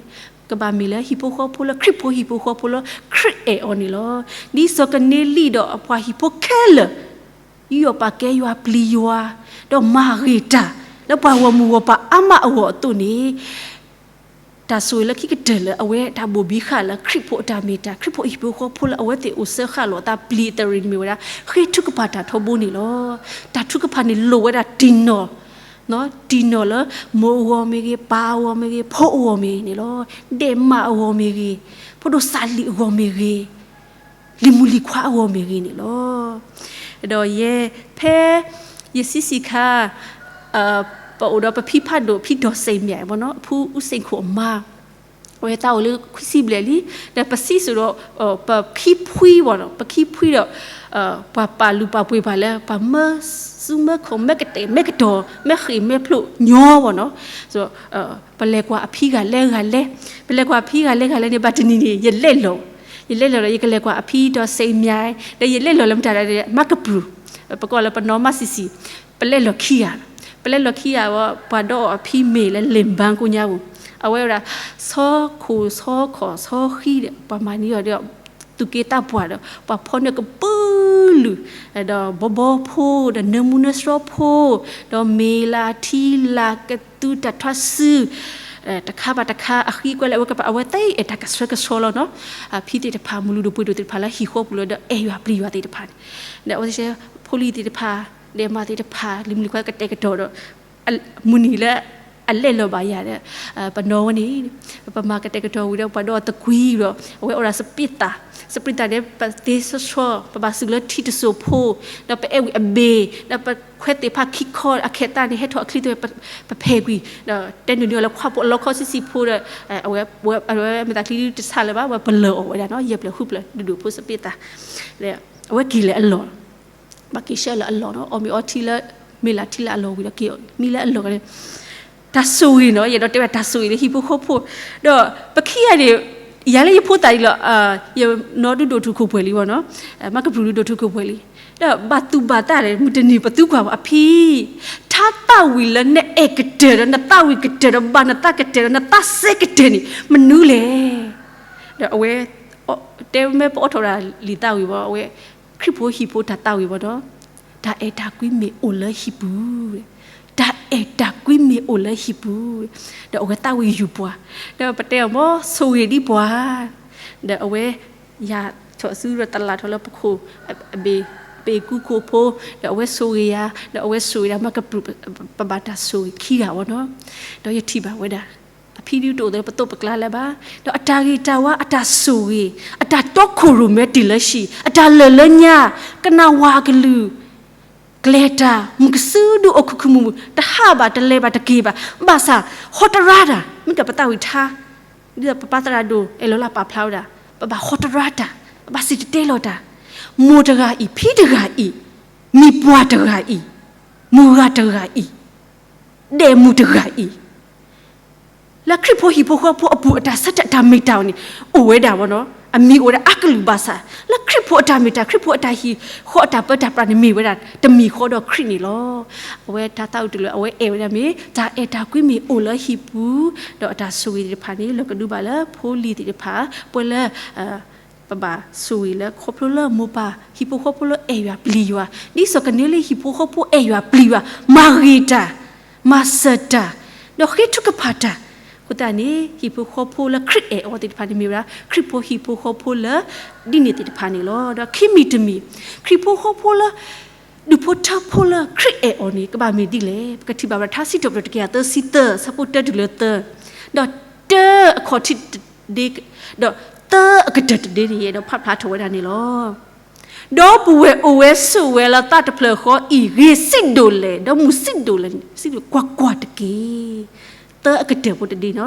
ကဘၣ်မ့ၢ်လၢဟံၣ်ဖိဃီဖိလၢ ခရံာ်ဖိဟံၣ်ဖိဃီဖိလၢ ခရံာ်အဲၣ်အီၤန့ၣ်လီၤ. ဒ်စီၤကန့လံဒီးအပှၤဟံၣ်ဖိခဲလၢာ် ယူးယီၣ်ပာ်ကဲယွၤပျံၤယွၤ ဒီးမၤဂ့ၤတၢ် လၢပှၤဂီၢ်မုၢ်ဂီၢ်ပၤအါမးအဂီၢ်အသိးန့ၣ် တၢ်ဆိၣ်ဂ့ၤလၢခံကတၢၢ်လၢအဝဲတၢ်ဘိၣ်ဘံဃာ်လၢခရံာ်ဖိအတၢ်မ့ၢ်တၢ် ခရံာ်ဖိဟံၣ်ဖိဃီဖိလၢအဝဲသ့ၣ်အိၣ်စၢဃာ်လီၤအသးပျံၤအသရံၣ်န့ၣ်မ့ၢ်ဝဲဒၣ် ဃ့ထုကဖၣ်တၢ်ထီဘိန့ၣ်လီၤ. တၢ်ထုကဖၣ်န့ၣ်လိၣ်ဝဲဒၣ်တံၢ်နီၢ်, တံၢ်နီၢ်လၢ မိၢ်အဂီၢ်မ့ၢ်ဂ့ၤ, ပၢ်အဂီၢ်မ့ၢ်ဂ့ၤ, ဖိအဂီၢ်မ့ၢ်ဂ့ၤန့ၣ်လီၤ. ဒဲးမးအဂီၢ်မ့ၢ်ဂ့ၤ, ဖိဒိၣ်စးလံာ်အဂီၢ်မ့ၢ်ဂ့ၤ လံၤမုၣ်လံၤခွါအဂီၢ်မ့ၢ်ဂ့ၤန့ၣ်လီၤ. ဒီးယဲ ဖဲ ယဆံးဆံးခါ ပအိၣ်ဒီးပဖံဖးဒိၣ် ဖံဒီးစ့ၣ်မၠးမ့ၢ်နီၤ အဖုအူစ့ၣ်ခိၣ်အမါ, အဝဲသးအိၣ်လၢခွံဆံဘျဲၣ်လံ, ဒီးပစံးစိၤဒီး ပခံဖှံဘၣ်နီၤ ပခံဖှံဒီး ပှၤပာ်လုၢ်ပာ်ပှ့ၤပှၤလၢ ပှၤမၢစုမၢခိၣ် မၢကတဲာ်မၢကတီၤ မၢဃ့ၢ်မၢဖျိးညီဘၣ်နီၤ, ပလဲၤကွၢ်အဖံဂၤလဲဂၤလဲ, ပလဲၤကွၢ်အဖံဂၤလဲဂၤလဲန့ၣ် ဘၣ်တနံၤန့ၣ် ယလဲၤလီၤ, ယလဲၤလီၤဒီး ယကလဲၤကွၢ်အဖံဒီးစ့ၣ်မၠး, ဒီးယလဲၤလီၤလၢမတၤဒီး မၤကပြုၢ်, ပကိးလၢပနီၢ်မးဆံးဆံး, ပလဲၤလီၤခံဂၤ, ပလဲၤလီၤခံဂၤဝဲ ပှၤဒီးအီၤအဖံမ့ၢ်လၢလ့ၣ်ဘါကိညါပူၤ, အဝဲဝဲဒၣ် ဆီခိၣ်ဆီခီၣ်ဆီဃံဒီး ပှၤမၤန့ၢ်အီၤဒီး သူၣ်က့သးပှၢ်ဒီး ပှၤဖီၣ်န့ၢ်ကပုာ်လုာ်, ဒီးဘီဘီဖိ ဒီးနၢမူနၢဆှီဖိ, ဒီးမ့ၤလၢထံလၢကသူတၢ်ထွါစု တခါဘၣ်တခါ အဃံကွဲလၢအဝဲကပၤ အဝဲသ့ၣ်အဲၣ်တၢ်ကဆှဲကဆှီလီၤနီၤ, အဖံသ့ၣ်တဖၣ် မုၢ်လုၢ်ဒိၣ်ပှ့ၤဒိၣ်သ့ၣ်တဖၣ်လၢဟံၣ်ဃီပူၤလီၤဒီး အဲၣ်ယွၤပျံၤယွၤသ့ၣ်တဖၣ်န့ၣ်, ဒီးအဝဲသ့ၣ် ဖိလံၤသ့ၣ်တဖၣ် ဒဲးမးသ့ၣ်တဖၣ် လံၤမုၣ်လံၤခွါကတဲာ်ကတီၤဒီး မုၢ်နံၤလၢ အလဲၤလီၤဘၣ်ယၤဒီး ပနီၢ်ဝဲန့ၣ် ပမၤကတဲာ်ကတီၤဝံၤဒီး ပှၤဒီးအီၤသကွံာ်ဒီး အဝဲအိၣ်ဒီးစပံးသၣ်, စပံးသၣ်န့ၣ် ပသ့ဆီဆီ ပဘၣ်စုၣ်လၢထံတစိၢ်ဖိ, ဒီးပအဲၣ်ဝံၤအဘ့ၣ်, ဒီးပခွဲးသ့ၣ်ဖးခံခီ အခဲးသးန့ၣ် ဟဲထီၣ်အချံတဝဲ ပဖဲးကွံာ်, ဒီးတဲနုာ်န့ၢ်အီၤလၢ ခွါဖိအလီခီဆံးဆံးဖိဒီး အဝဲ အဝဲမ့ၢ်သးချံတဆးလၢၤဘၣ် ဝဲပလၢၤအီၤဝဲဒၣ်နီၤ ယဲၢ်ဖျၢၣ်ဃုဖျၢၣ် ဒိၣ်ဒိၣ်ဖိစပံးသၣ်, အဝဲက့ၤလၢအလီၢ် ဘၣ်က့ၤဆှၢလၢအလီၢ်နီၤ အီၣ်မ့ၤအီထံလၢ မ့ၢ်လၢထံလၢအလီၢ်ဝံၤဒီး က့ၤမံလၢအလီၢ် တၢ်ဆိၣ်ဂ့ၤနီၤ ယအဲၣ်ဒိးတဲဝဲတၢ်ဆိၣ်ဂ့ၤလၢဟံၣ်ဖိဃီဖိ, ဒီးပခံဂၤန့ၣ် ယၤလၢယဖိသၣ်အံၤလီၤ, ယနီၢ်ဒုးဒိၣ်ထူၣ်ခိၣ်ပှဲၤလံဘၣ်နီၤ, မၤကပြုၢ်ဒုးဒိၣ်ထူၣ်ခိၣ်ပှဲၤလံ, ဒီးဘၣ်သူၣ်ဘၣ်သးဒီး မုၢ်တနံၤပသူကွၢ်ဝဲအဖံ, ထါသးဝံၤလၢနအဲၣ်ကတၢၢ်ဒီး နသးဝံၤကတၢၢ်ဒီး ဘၣ်နသးကတၢၢ်ဒီး နသးစဲကတၢၢ်န့ၣ် မနုၤလဲၣ်. ဒီးအဝဲ တဲမ့ၢ်ပအိးထီၣ်ဒၣ်လံာ်သးဝံၤဘၣ် အဝဲ ခရံာ်ဖိဟံၣ်ဖိတၢ်သးဝံၤဘၣ်ဒီး တၢ်အဲၣ်တၢ်ကွံမ့ၢ်အိၣ်လၢဟံၣ်ပူၤ, တၢ်အဲၣ်တၢ်ကွံမ့ၢ်အိၣ်လၢဟံၣ်ပူၤ, ဒီးအဝဲသးဝံၤယူၤပှၤ, ဒီးပတဲအီၤမ့ၢ်ဆိၣ်ဂ့ၤဒံးပှၤ, ဒီးအဝဲ ယၤထီၣ်စုဒီးတလးထီၣ်လၢပခိၣ် အဘ့ၣ် ပ့ၢ်ကူခိၣ်ဖိ, ဒီးအဝဲဆိၣ်ဂ့ၤယၤ, ဒီးအဝဲဆိၣ်ဂ့ၤဒၣ်မၤကပြုၢ် ပဘၣ်တၢ်ဆိၣ်ဂ့ၤခံဂၤဘၣ်နီၤ, ဒီးယထံၣ်ဘၣ်ဝဲဒၣ် ဖံဒုတအိၣ်သးလၢပသိးပကျါလၢၤဘၣ်. ဒီးအတၢ်ဂ့ၤတၢ်ဝါ အတၢ်ဆိၣ်ဂ့ၤ အတၢ်တီခိၣ်ရိၣ်မဲတ့ၢ်လၢဟံၣ် အတၢ်လၢာ်လၢညါ ကနၣ်ဝၤအကလုၢ် ကျဲၤတၢ် မုၢ်ကစုဒုအိၣ်ခုၣ်ခုၣ်မုာ်မုာ် တဟးဘၣ်တလဲၤဘၣ်တက့ၤဘၣ် ဘၣ်ဆၣ် ဟီတရါတၢ် မ့ၢ်ကပသးဝံၣ်ထါ ဒ်သိးပပၢ်သရၣ်ဒိၣ်အဲၣ်လီၤလၢပာ်ဖျါဝဲဒၣ် ပဘၣ်ဟီတရါတၢ် ပဘၣ်စံၣ်တဲၤတဲလီၤတၢ် မိၢ်တဂၤအံၤ ဖံတဂၤအံၤ မံၤပှၢ်တဂၤအံၤ မုၢ်ဂၤတဂၤအံၤ ဒဲးမုၢ်တဂၤအံၤ လၢခရံာ်ဖိဟံၣ်ဖိဃီဖိအပူၤ အတၢ်ဆၢထၢၣ်တၢ်မ့ၢ်တၢ်အီၤန့ၣ် အိၣ်ဝဲဒၣ်ဝဲနီၤ အမံၤအိၣ်ဝဲဒၣ်အါကလုာ်ဘၣ်ဆၣ် လၢခရံာ်ဖိအတၢ်မ့ၢ်တၢ် ခရံာ်ဖိအတၢ်ဟံၣ်ဃီအတၢ်ပၢတၢ်ပြးန့ၣ် မ့ၢ်ဝဲဒၣ်တမံၤဃီဒီးခရံာ်န့ၣ်လီၤ. အဝဲတၢ်သးဝံၣ်တလၢ အဝဲအဲၣ်ဝဲဒၣ်မ့ၢ် တၢ်အဲၣ်တၢ်ကွံမ့ၢ်အိၣ်လၢဟံၣ်ပူၤ ဒီးအတၢ်ဆိၣ်ဂ့ၤသ့ၣ်တဖၣ်န့ၣ် လီၤကဒုဘၣ်လၢဖိလံၤသ့ၣ်တဖၣ် ပှဲၤလၢ ပဘၣ်ဆိၣ်ဂ့ၤလၢခီဖျိလၢမိၢ်ပၢ်ဟံၣ်ဖိဃီဖိလၢအဲၣ်ယွၤပျံၤယွၤ ဒ်သိးကန့ၢ်လၢဟံၣ်ဖိဃီဖိအဲၣ်ယွၤပျံၤယွၤ မၤဂ့ၤတၢ် မၤစၢၤတၢ် ဒီးဃ့ထုကဖၣ်တၢ် အဃိသတးန့ၣ် ဟံၣ်ဖိဃီဖိလၢခရံာ်အဲၣ်အီၤသ့ၣ်တဖၣ်န့ၣ်မ့ၢ်ဝဲဒၣ် ခရံာ်ဖိဟံၣ်ဖိဃီဖိလၢ ဒ်န့ၣ်သ့ၣ်တဖၣ်န့ၣ်လီၤ. ဒီးခံမံၤတမံၤ ခရံာ်ဖိဃီဖိလၢ ဒူၣ်ဖိထၢဖိလၢခရံာ်အဲၣ်အီၤန့ၣ် ကဘၣ်မ့ၢ်ဒ်လဲၣ်. ပကထံၣ်ဘၣ်ဝဲဒၣ်ထါစံးထီၣ်ပတြၢၤတကယၤသၢဆံသၢ ဆၢဖိတၢတုၤလၢသၢ ဒီးတၢအခီၣ်ထံးတဒ့ ဒီးသၢအကတၢၢ်တဒ့န့ၣ် ယအဲၣ်ဒိးဖးဖျါထီၣ်ဝဲဒၣ်န့ၣ်လီၤ. ဒီပုၢ်ဝဲၢ်အိၣ်ဝဲဆိးဝဲလၢသးတဖျၢၣ်ဃီအံၤ ဂ့ၤဆံးဒိၣ်လဲၣ်, ဒီးမုာ်ဆံးဒိၣ်လဲၣ်, ဆံးဒိၣ်ကွၢ်ကွၢ်တက့ၢ်. သၢအကတၢၢ်ဖိတဒ့နီၤ,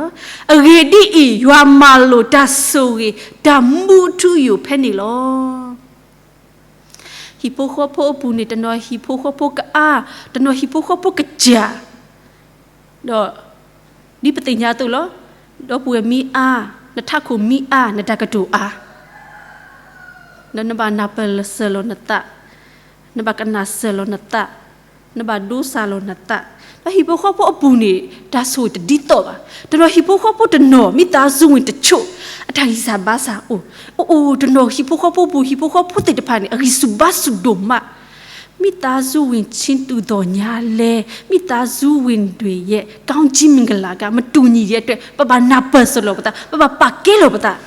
အဂ့ၢ်ဒ်အံၤ, ယွၤမၤလိာ်တၢ်ဆိၣ်ဂ့ၤ တၢ်မူအထူအယိာ်ဖဲန့ၣ်လီၤ. ဟံၣ်ဖိဃီဖိအပူၤန့ၣ် တနီၤဟံၣ်ဖိဃီဖိကအါ, တနီၤဟံၣ်ဖိဃီဖိကစၢ်, ဒီး ဒ်ပသ့ၣ်ညါအသိးလီၤ. ဒီပုၢ်ဝဲၢ်မ့ၢ်အါ, နထးခိၣ်မ့ၢ်အါ, နတၢ်ကတိၤအါ, ဒီးနဘၣ်နၢ်ပၢၢ်စၢၤလီၤနသး, နဘၣ်ကနၣ်စၢၤလီၤနသး, နဘၣ်ဒိစၢ်လီၤနသး, ဒီးဟံၣ်ဖိဃီဖိအပူၤန့ၣ် တၢ်ဆိၣ်တဒ်သိးဘၣ်. တနီၤဟံၣ်ဖိဃီဖိတနီၤ မိသားစုဝင်တချို့ အတၢ်ဂံၢ်စၢ်ဘါစၢ်အိၣ်, အိၣ်အိၣ်တနီၤဟံၣ်ဖိဃီဖိပူၤ ဟံၣ်ဖိဃီဖိသ့ၣ်တဖၣ်န့ၣ် အဂံၢ်ဆူၣ်ဘါဆူၣ်ဒိၣ်မး မိသားစုဝင် ချင်းတူသော်ငြားလည်း မိသားစုဝင်တွေရဲ့ ကောင်းချီးမင်္ဂလာက မတူညီတဲ့အတွက် ပဘၣ်နၢ်ပၢၢ်စၢၤလီၤပသး, ပဘၣ်ပာ်ကဲလီၤပသး,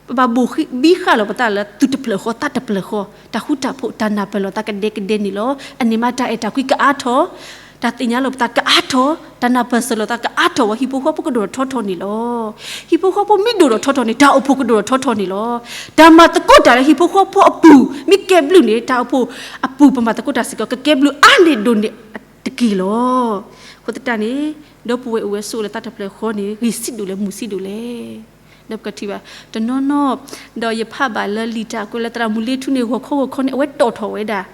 ပဘၣ်ဘိၣ်ဘံဃာ်လီၤပသးလၢသူၣ်တဖျၢၣ်ဃီသးတဖျၢၣ်ဃီ, တၢ်ဃူတၢ်ဖိး တၢ်နၢ်ပၢၢ်လီၤသးကဒဲကဒဲန့ၣ်လီၤ. အန့ၣ်မး တၢ်အဲၣ်တၢ်ကွံကအါထီၣ်, တၢ်သ့ၣ်ညါလီၤပသးကအါထီၣ်, တၢ်နၢ်ပၢၢ်စၢၤလီၤသးကအါထီၣ်ဝဲ ဟံၣ်ဖိဃီဖိကဒိၣ်ထီၣ်ထီထီၣ်န့ၣ်လီၤ. ဟံၣ်ဖိဃီဖိမ့ၢ်ဒိၣ်ထီၣ်ထီထီၣ်န့ၣ် တၢ်အိၣ်ဖှိၣ်ကဒိၣ်ထီၣ်ထီထီၣ်န့ၣ်လီၤ. တၢ်မၤသကိးတၢ်လၢဟံၣ်ဖိဃီဖိအပူၤ မ့ၢ်ကဲဘျုးန့ၣ် တၢ်အိၣ်ဖှိၣ်အပူၤ ပမၤသကိးတၢ်စ့ၢ်ကီး ကကဲဘျုးအါန့ၢ်ဒိၣ်န့ၢ်တက့ၢ်လီၤ. အဃိသတးန့ၣ် ဒီပုၢ်ဝဲၢ်အိၣ်ဝဲဆိးဝဲလၢသးတဖျၢၣ်ဃီန့ၣ် ဂ့ၤဆံးဒိၣ်လဲၣ် မုာ်ဆံးဒိၣ်လဲၣ်. ဒီးပကထံၣ်ဘၣ် တနီၤနီၤ ဒီးယဖးဘၣ်လၢလံာ်တၢ်ကွဲးလၢသရၣ်မုၣ်လ့ထူန့ၣ် ဂီၤခီဂီၤခီန့ၣ် အဝဲတီၣ်ထီၣ်ဝဲဒၣ်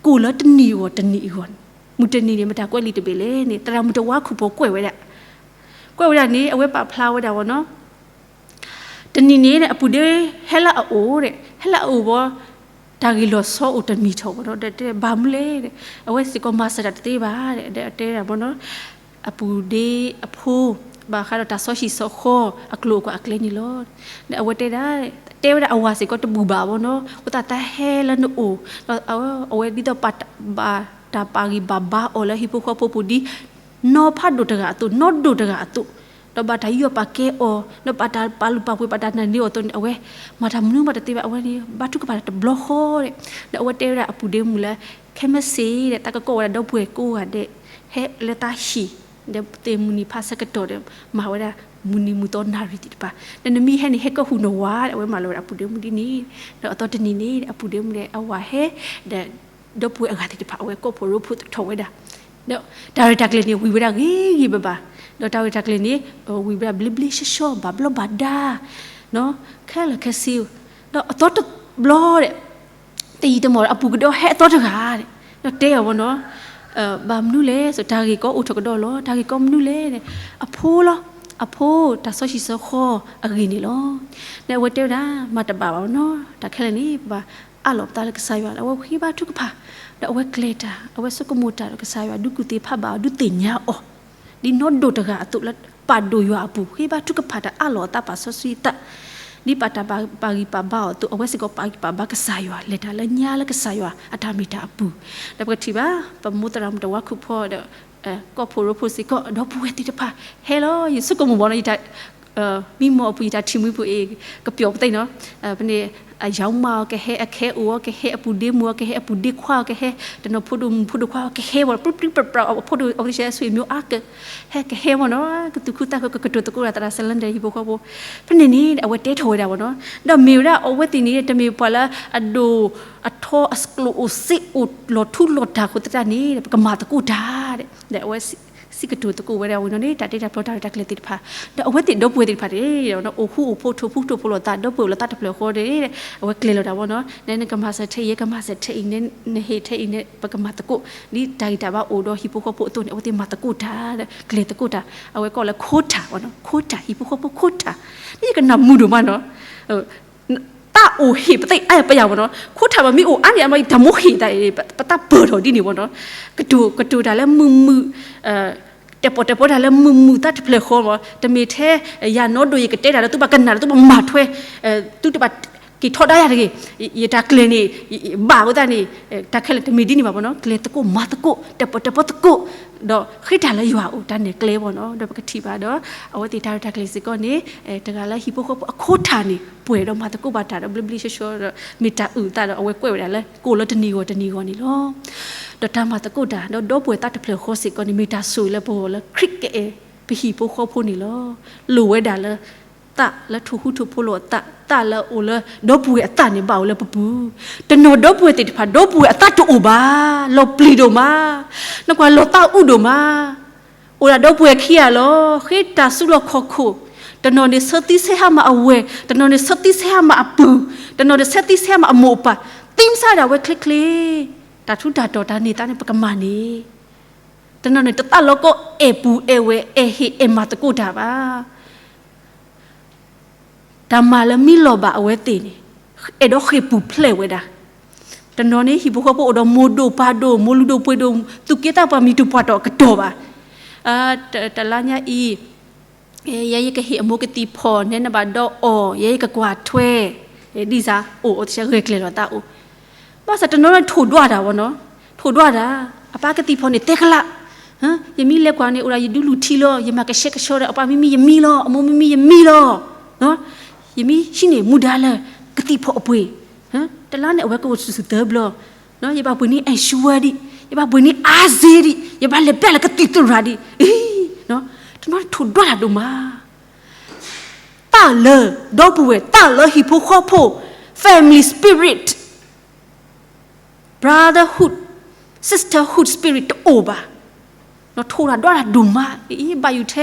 ကိၣ်လၢတနံၤအဂီၢ်တနံၤအဂီၢ်, မုၢ်တနံၤန့ၣ် မတၤကွဲးလံာ်တဘ့ၣ်လဲၣ်န့ၣ် သရၣ်မုၣ်တဝါခိၣ်ဖိကွဲးဝဲဒၣ်, ကွဲးဝဲဒၣ်န့ၣ် အဝဲပာ်ဖျါဝဲဒၣ်ဝဲနီၤ တနံၤန့ၣ် အပူၤဒ့ဟဲလၢအအိၣ်ဒီး ဟဲလၢအအိၣ်ဘီ တၢ်ဂ့ၢ်လီၤဆီအိၣ်တမံၤထီၣ်ဘီဒီး တဲဘၣ်မနုၤလဲၣ်ဒီး အဝဲစ့ၢ်ကီးမၤစၢၤတၢ်တသ့ဘၣ်ဒီး တဲဝဲဒၣ်ဘီနီၤ အပူၤဒ့အဖိ ဘၣ်ဃးဒီးတၢ်စီဆှံစီဆှီအကျိၤအကျဲန့ၣ်လီၤ. ဒီးအဝဲတဲဒၣ် တဲဝဲဒၣ်အဝၤစ့ၢ်ကီးတဘူၣ်ဘၣ်ဘီနီၤ အဃိသတးတၢ်ဟဲလၢနအိၣ် ဒီးအဝဲဒ်သိးဘၣ်တၢ်ပာ်ဂံၢ်ပာ်ဘါအီၤလၢဟံၣ်ဖိဃီဖိပူၤဒ် နီၤဖးဒိၣ်တဂၤအသိး နီၢ်ဒိၣ်တဂၤအသိး ဒီးဘၣ်တၢ်ယူးယီၣ်ပာ်ကဲအီၤ ဒီးဘၣ်တၢ်ပာ်လုၢ်ပာ်ပှ့ၤ ဘၣ်တၢ်နာ်န့ၢ်အီၤအသိးန့ၣ် အဝဲမၤတၢ်မနုၤမးတသ့ဘၣ် အဝဲန့ၣ် ဘါထုကဖၣ်တဘျီဃီဒီး ဒီးအဝဲတဲဝဲဒၣ်အပူၤဒ့မုၣ်လၢ ခဲမုၢ်ဆ့ၣ်ဒီး သးကကိးဝဲဒၣ်ဒီပုၢ်ဝဲၢ်ကိးဂၤဒဲး ဟဲလၢသးဟံၣ် ဒီးသ့ၣ်မုၢ်နံၤဖးဆၢကတီၢ်ဒီး မၤဝဲဒၣ်မုၢ်နံၤမုၢ်သီနၣ်ရံၣ်သ့ၣ်တဖၣ် ဒီးနမ့ၢ်ဟဲန့ၣ် ဟဲကီၢ်ဟူၣ်နဝၤဒီး အဝဲမၤလီၤဝဲဒၣ်အပူၤဒ့မုၣ်ဒ်န့ၣ် ဒီးအသီတနံၤန့ၣ် အပူၤဒ့မုၣ်ဒီးအဝၤဟဲ ဒီး ဒီပုၢ်ဝဲၢ်အဂၤသ့ၣ်တဖၣ် အဝဲကိးဖှိၣ်ရိဖှိၣ်ထီၣ်ဝဲဒၣ် ဒီးတၢ်ရဲၣ်တၢ်ကျဲၤန့ၣ် ဝံၤဝဲဒၣ်ဂ့ၤဂ့ၤဘၣ်ဘၣ် ဒီးတၢ်ရဲၣ်တၢ်ကျဲၤန့ၣ် ဝံၤဝဲဒၣ်ဘျ့ဘျ့ဆှီဆှီ ဘၣ်ဘျီးဘၣ်ဒါ ခဲလၢာ်ခဲဆ့ ဒီးအသီတဘျီဒီး တယံာ်တမီၢ်ဒီး အပူၤကဒီးဟဲအသီတဂၤဒီး ဒီးတဲအီၤဝဲနီၤ ဘၣ်မနုၤလဲၣ် တၢ်ဂ့ၢ်ကီအိၣ်ထီၣ်ကဒီးလီၤ တၢ်ဂ့ၢ်ကီမနုၤလဲၣ် အဖိလီၤ အဖိတၢ်စီဆှံစီဆှီအဂ့ၢ်န့ၣ်လီၤ. ဒီးအဝဲတဲဝဲဒၣ် မၤတဘၣ်ဘၣ်နီၤ တၢ်ခဲလၢာ်န့ၣ် ပဘၣ်အးလီၤပသးလၢကစၢ်ယွၤ ဒီးအဝဲဃ့ဘါထုကဖၣ် ဒီးအဝဲကျဲၤတၢ် အဝဲဆိကမိၣ်တၢ်ဒီးကစၢ်ယွၤ ဒုးကူၣ်သ့ဖးဘၣ်အီၤ ဒုးသ့ၣ်ညါအီၤ ဒ်နီၢ်ဒိၣ်တဂၤအသိးလၢ ပာ်ဒိၣ်ယွၤအပူၤ ဃ့ဘါထုကဖၣ်တၢ်အးလီၤအသးပာ်စီဆှံသး ဒ်ပာ်တၢ်ပာ်ဂံၢ်ပာ်ဘါအီၤအသိး အဝဲစ့ၢ်ကီးပာ်ဂံၢ်ပာ်ဘါကစၢ်ယွၤ လဲၤတၢ်လၢညါလၢကစၢ်ယွၤအတၢ်မ့ၢ်တၢ်အပူၤ ဒီးပကထံၣ်ဘၣ် ပမိၢ်သရၣ်မုၣ်တဝါခိၣ်ဖီဒီး ကိးဖှိၣ်ရိဖှိၣ်စ့ၢ်ကီး ဒီပုၢ်ဝဲၢ်သ့ၣ်တဖၣ် ဟဲလီၤ ယဆိကမိၣ်မ့ၢ်နီၤ ယတၢ် မံမီၢ်အပူၤ ယတၢ်ထံၣ်မှံပူၤအံၤ ကပျီၣ်ပသ့ၣ်နီၤ ပန့ၣ် အယီၤမါအီၤကဟဲ, အခဲအိၣ်အီၤကဟဲ, အပူၤဒ့မုၣ်အီၤကဟဲ, အပူၤဒ့ခွါအီၤကဟဲ, တနီၤဖိဒိၣ်မုၣ်ဖိဒိၣ်ခွါအီၤကဟဲဝဲ, ပြူပြူပြပြ အဖိဒိၣ်အဝဲသ့ၣ်ဆဲးဆွေမျိုးအါကဟဲ, ကဟဲဝဲနီၤ, ကသူၣ်ခုသးခု ကကတိၤသကိးတၢ်သရၣ် cylinder ဟံၣ်ဖိဃီဖိ, ဖဲန့ၣ်န့ၣ် အဝဲတဲထီၣ်ဝဲဒၣ်ဝဲနီၤ, ဒီးမ့ၢ်ဝဲဒၣ်အဝဲသ့ၣ်န့ၣ် တမ့ၢ်ပှၤလၢအဒိၣ်အထီအကျိၣ်အိၣ်စ့အိၣ် လီၤထူလီၤတၢ်အဃိသတးန့ၣ် ပကမၤသကိးတၢ်, ဒီးအဝဲ စံးကတိၤသကိးဝဲဒၣ်ဝံၤနီၤန့ၣ် တၢ်တ့တၢ်ဖျီတၢ်ရဲၣ်တၢ်ကျဲၤသ့ၣ်တဖၣ်, ဒီးအဝဲသ့ၣ်ဒီပုၢ်ဝဲၢ်သ့ၣ်တဖၣ်န့ၣ် အိၣ်ဃူအိၣ်ဖိး ထိၣ်ဖူထိၣ်ဖိးလိာ်သး ဒီပုၢ်ဝဲၢ်လိာ်သးတဖျၢၣ်ဃီန့ၣ် အဝဲကျဲၤလီၤတၢ်ဝဲနီၤ, နကမၤစၢၤထဲအံၤ ယကမၤစၢၤထဲအံၤ, နဟ့ၣ်ထဲအံၤန့ၣ် ပကမၤသကိး, ဒ်တၢ်ဂံၢ်တၢ်ဘါအိၣ်ဒီးဟံၣ်ဖိဃီဖိအသိးန့ၣ် အဝဲသ့ၣ်မၤသကိးတၢ်, ကျဲၤသကိးတၢ်, အဝဲကိးလၢ quota ဝဲနီၤ, quota ဟံၣ်ဖိဃီဖိ quota, မ့ၢ်ယကနၣ်မုာ်ဒိၣ်မးနီၤ တၢ်အိၣ်ဟ့ၣ်ပသ့ၣ်အါယၤပယၤဝဲနီၤ, ခိၣ်ထးမ့ၢ်အိၣ်အါန့ၣ် အမ့ၢ်တၢ်မိၣ်ဟ့ၣ်သးအံၤ ပတၢ်ပၢၢ်ထီၣ်ဒ်န့ၣ်ဝဲနီၤ, ကတိၤကတိၤတၢ်လၢမုာ်မုာ်, တဲာ်ပီၣ်တဲာ်ပီတၢ်လၢမုာ်မုာ်သးတဖျၢၣ်ဃီမး, တမ့ၢ်ထဲယၤနီၢ်ဒိၣ် ယကတဲတၢ်လၢသုဘၣ်ကနၣ်လၢသုဘၣ်မၤထွဲ, သုတဘၣ်က့ၤထီဒါယၤတဂ့ၤ, ယတၢ်ကျဲၤန့ၣ် ဘၣ်အဃိသတးန့ၣ် တၢ်ခဲလၢာ်တမ့ၢ်ဒ်န့ၣ်ဘၣ်ဝဲနီၤ, ကျဲၤသကိးမၤသကိး တဲာ်ပီၣ်တဲာ်ပီသကိး, ဒီးဃ့တၢ်လၢယွၤအအိၣ် တၢ်နဲၣ်ကျဲဝဲနီၤ, ဒီးပကထံၣ်ဘၣ်ဒီး အဝဲသ့ၣ်တၢ်ရဲၣ်တၢ်ကျဲၤစ့ၢ်ကီးန့ၣ် တဂၤလၢဟံၣ်ဖိဃီဖိအခိၣ်ထးန့ၣ် ပှဲၤဒီးမၤသကိးဘၣ်တၢ်ဒီးဘျ့ဘျ့ဆှီဆှီဒီး မ့ၢ်တၢ်အုၣ်အသးဒီး အဝဲကွဲးဝဲဒၣ်လၢ ကိးလၢတနံၤဂီၢ်တနံၤဂီၢ်န့ၣ်လီၤ. ဒီးတၢ်မၤသကိးတၢ် ဒီးဒီပုၢ်ဝဲၢ်သးတဖျၢၣ်ဃီစ့ၢ်ကီးန့ၣ် မ့ၢ်တၢ်ဆိၣ်ဂ့ၤလၢပဂီၢ်လၢခရံာ်ကအဲၣ်ပဟံၣ်ဖိဃီဖိန့ၣ်လီၤ. လိၣ်ဝဲဒၣ်လၢ သးလၢထိၣ်ဃူထိၣ်ဖိးလိာ်အသး, သးလၢအိၣ်လၢဒီပုၢ်ဝဲၢ်အသးန့ၣ် ဘၣ်အိၣ်လၢပပူၤ, တနီၤဒီပုၢ်ဝဲၢ်သ့ၣ်တဖၣ် ဒီပုၢ်ဝဲၢ်အသးတအိၣ်ဘၣ်, လီၤပျံၤဒိၣ်မး, နကွၢ်လီၤသးအုးဒိၣ်မး အိၣ်ဒၣ်ဒီပုၢ်ဝဲၢ်ခံဂၤလီၤ, ဃ့တၢ်စုလီၢ်ခီၣ်ခိၣ်, တနီၤန့ၣ်ဆၢသံဆဲဟါမးအဝဲၢ်, တနီၤန့ၣ်ဆၢသံဆဲဟါမးအပုၢ်, တနီၤန့ၣ်ဆၢသံဆဲဟါမးအမိၢ်အပၢ်, သံမဆါဒၣ်ဝဲချ့ချ့, တၢ်ထူးတၢ်တီၤတၢ်န့ၢ်သါန့ၣ် ပကမၤန့ၣ်, တနီၤန့ၣ်တသးလီၤကီအဲၣ်ပူၤအဲၣ်ဝဲၢ်အဲၣ်ဟ့ၣ်အဲၣ်မၤသကိးတၢ်ဘၣ် တၢ်မၤလၢမံလီၤဘၣ်အဝဲသ့ၣ်န့ၣ် အဲၣ်ဒိးဃ့ၢ်ပူၤဖျဲးဝဲဒၣ်, တနီၤန့ၣ် ဟံၣ်ဖိဃီဖိအိၣ်ဒီးမိၢ်ဒိၣ်ပၢ်ဒိၣ် မိၢ်လုၢ်ဒိၣ်ပှ့ၤဒိၣ် သူၣ်က့သးပှၢ်မံၤတပှၢ်တီၢ်အကတီၢ်ဘၣ်, တလါညါအံၤ ယဲယကဟ့ၣ်အမိၢ်ကသံၣ်ဖီၣ် နဲနဘၣ်ဒီးအီၣ် ယဲယကကွၢ်ထွဲ, ဒ်စးအိၣ်အိၣ်တဆဲးဂဲၤကျဲၤလီၤသးအိၣ်, ဘၣ်ဆၣ်တနီၤထိၣ်ဒွးတၢ်ဝဲနီၤ, ထိၣ်ဒွးတၢ်, အပၢ်ကသံၣ်ဖီၣ်န့ၣ်တဲကလး, ယမ့ၢ်လဲၤကွၢ်န့ၣ် အိၣ်ဒၣ်ယဒုးလူၢ်ထံလီၤ, ယမၤကဆှဲကဆှီဒီး အပၢ်မံမံယမံလီၤ, အမိၢ်မံမံယမံလီၤ, ယမ့ၢ်ဟံးန့ၢ်မူဒါလၢ ကသံၣ်ဖီၣ်အပှ့ၤ, တလါန့ၣ် အဝဲကအိၣ်ဆူၣ်ဆူၣ်သၢဘျီ, ယဘၣ်ပှ့ၤန့ၢ် insurance ဒံး, ယဘၣ်ပှ့ၤန့ၢ် အါစ့ဒံး, ယဘၣ်လဲၤပျၢ်လၢကသံၣ်သရၣ်ဒံး, တနီၤထိၣ်ဒွးတၢ်ဒိၣ်မး သးလၢ ဒီပုၢ်ဝဲၢ် သးလၢဟံၣ်ဖိဃီဖိ family spirit, brotherhood, sisterhood spirit တအိၣ်ဘၣ်, ထိၣ်တၢ်ဒွးတၢ်ဒိၣ်မး, အံၤ ဘၣ်ယိၣ်ထ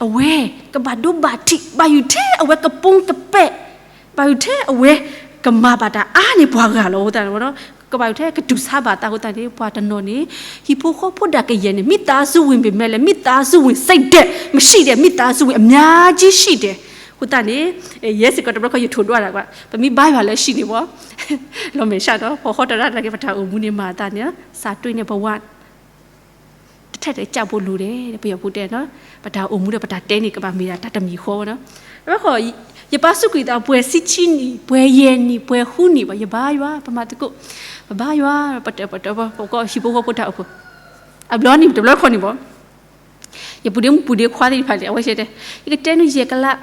ဲအဝဲကဘၣ်ဒိဘၣ်ထံး, ဘၣ်ယိၣ်ထဲအဝဲကပူၤကပဲး, ဘၣ်ယိၣ်ထဲအဝဲကမၤဘၣ်တၢ်အါန့ၢ်ပှၤဂၤလီၤအဃိသတးန့ၣ်, ကဘၣ်ယိၣ်ထဲကတူၢ်ဆါဘၣ်သးအဃိသတးန့ၣ် ပှၤတနီၤန့ၣ် ဟံၣ်ဖိဃီဖိဒၣ်ကယဲၢ်န့ၣ် မိသားစုဝင် ပမ့ၢ်လဲၤ မိသားစုဝင်စိတ်ဓာတ် မရှိတဲ့ မိသားစုဝင် အများကြီးရှိတယ် အဃိသတးန့ၣ်, ယဲစ့ၢ်ကီးတဘျီခီယထိၣ်ဒွးတၢ်ကွၢ် ပမ့ၢ်ဘါယွၤလၢဟံၣ်န့ၣ်မ့ၢ် လီၤမဲာ်ဆှးဒီး ပှၤဃီတရၣ်တၢ်က့ၤ ပတၢ်အိၣ်မူန့ၣ်မၤအသးန့ၣ် စးတွ့န့ၢ်ပဝါ တထဲတကၢ်ဖိလိၤဒဲး ပယီၤဖိတဲနီၤ, ပတၢ်အိၣ်မူဒီးပတၢ်တဲန့ၣ် ကဘၣ်မ့ၢ်ဒၣ်တၢ်တမံၤဃီနီၤ, အဃိ ယပၢ်စူးကွံာ်သး ပှဲၤဆံဆံနံၣ် ပှဲၤယဲၢ်နံၣ် ပှဲၤဃုနံၣ်ဘၣ် ယဘါယွၤ ပမၤသကိး, ပဘါယွၤ ပတၢၣ်ပတၢၣ်ပ ပကီၢ်ဟံၣ်ဖိဃီဖိတၢ်အိၣ်ဖှိၣ်, အဘျီနံၣ်တဘျီတခီၣ်န့ၣ်ဘၣ် ယပူၤဒ့မုၣ်ပူၤဒ့ခွါသ့ၣ်တဖၣ်န့ၣ် အဝဲဆဲတဲ, ယကတဲနုာ်ယဲၢ်ကလး,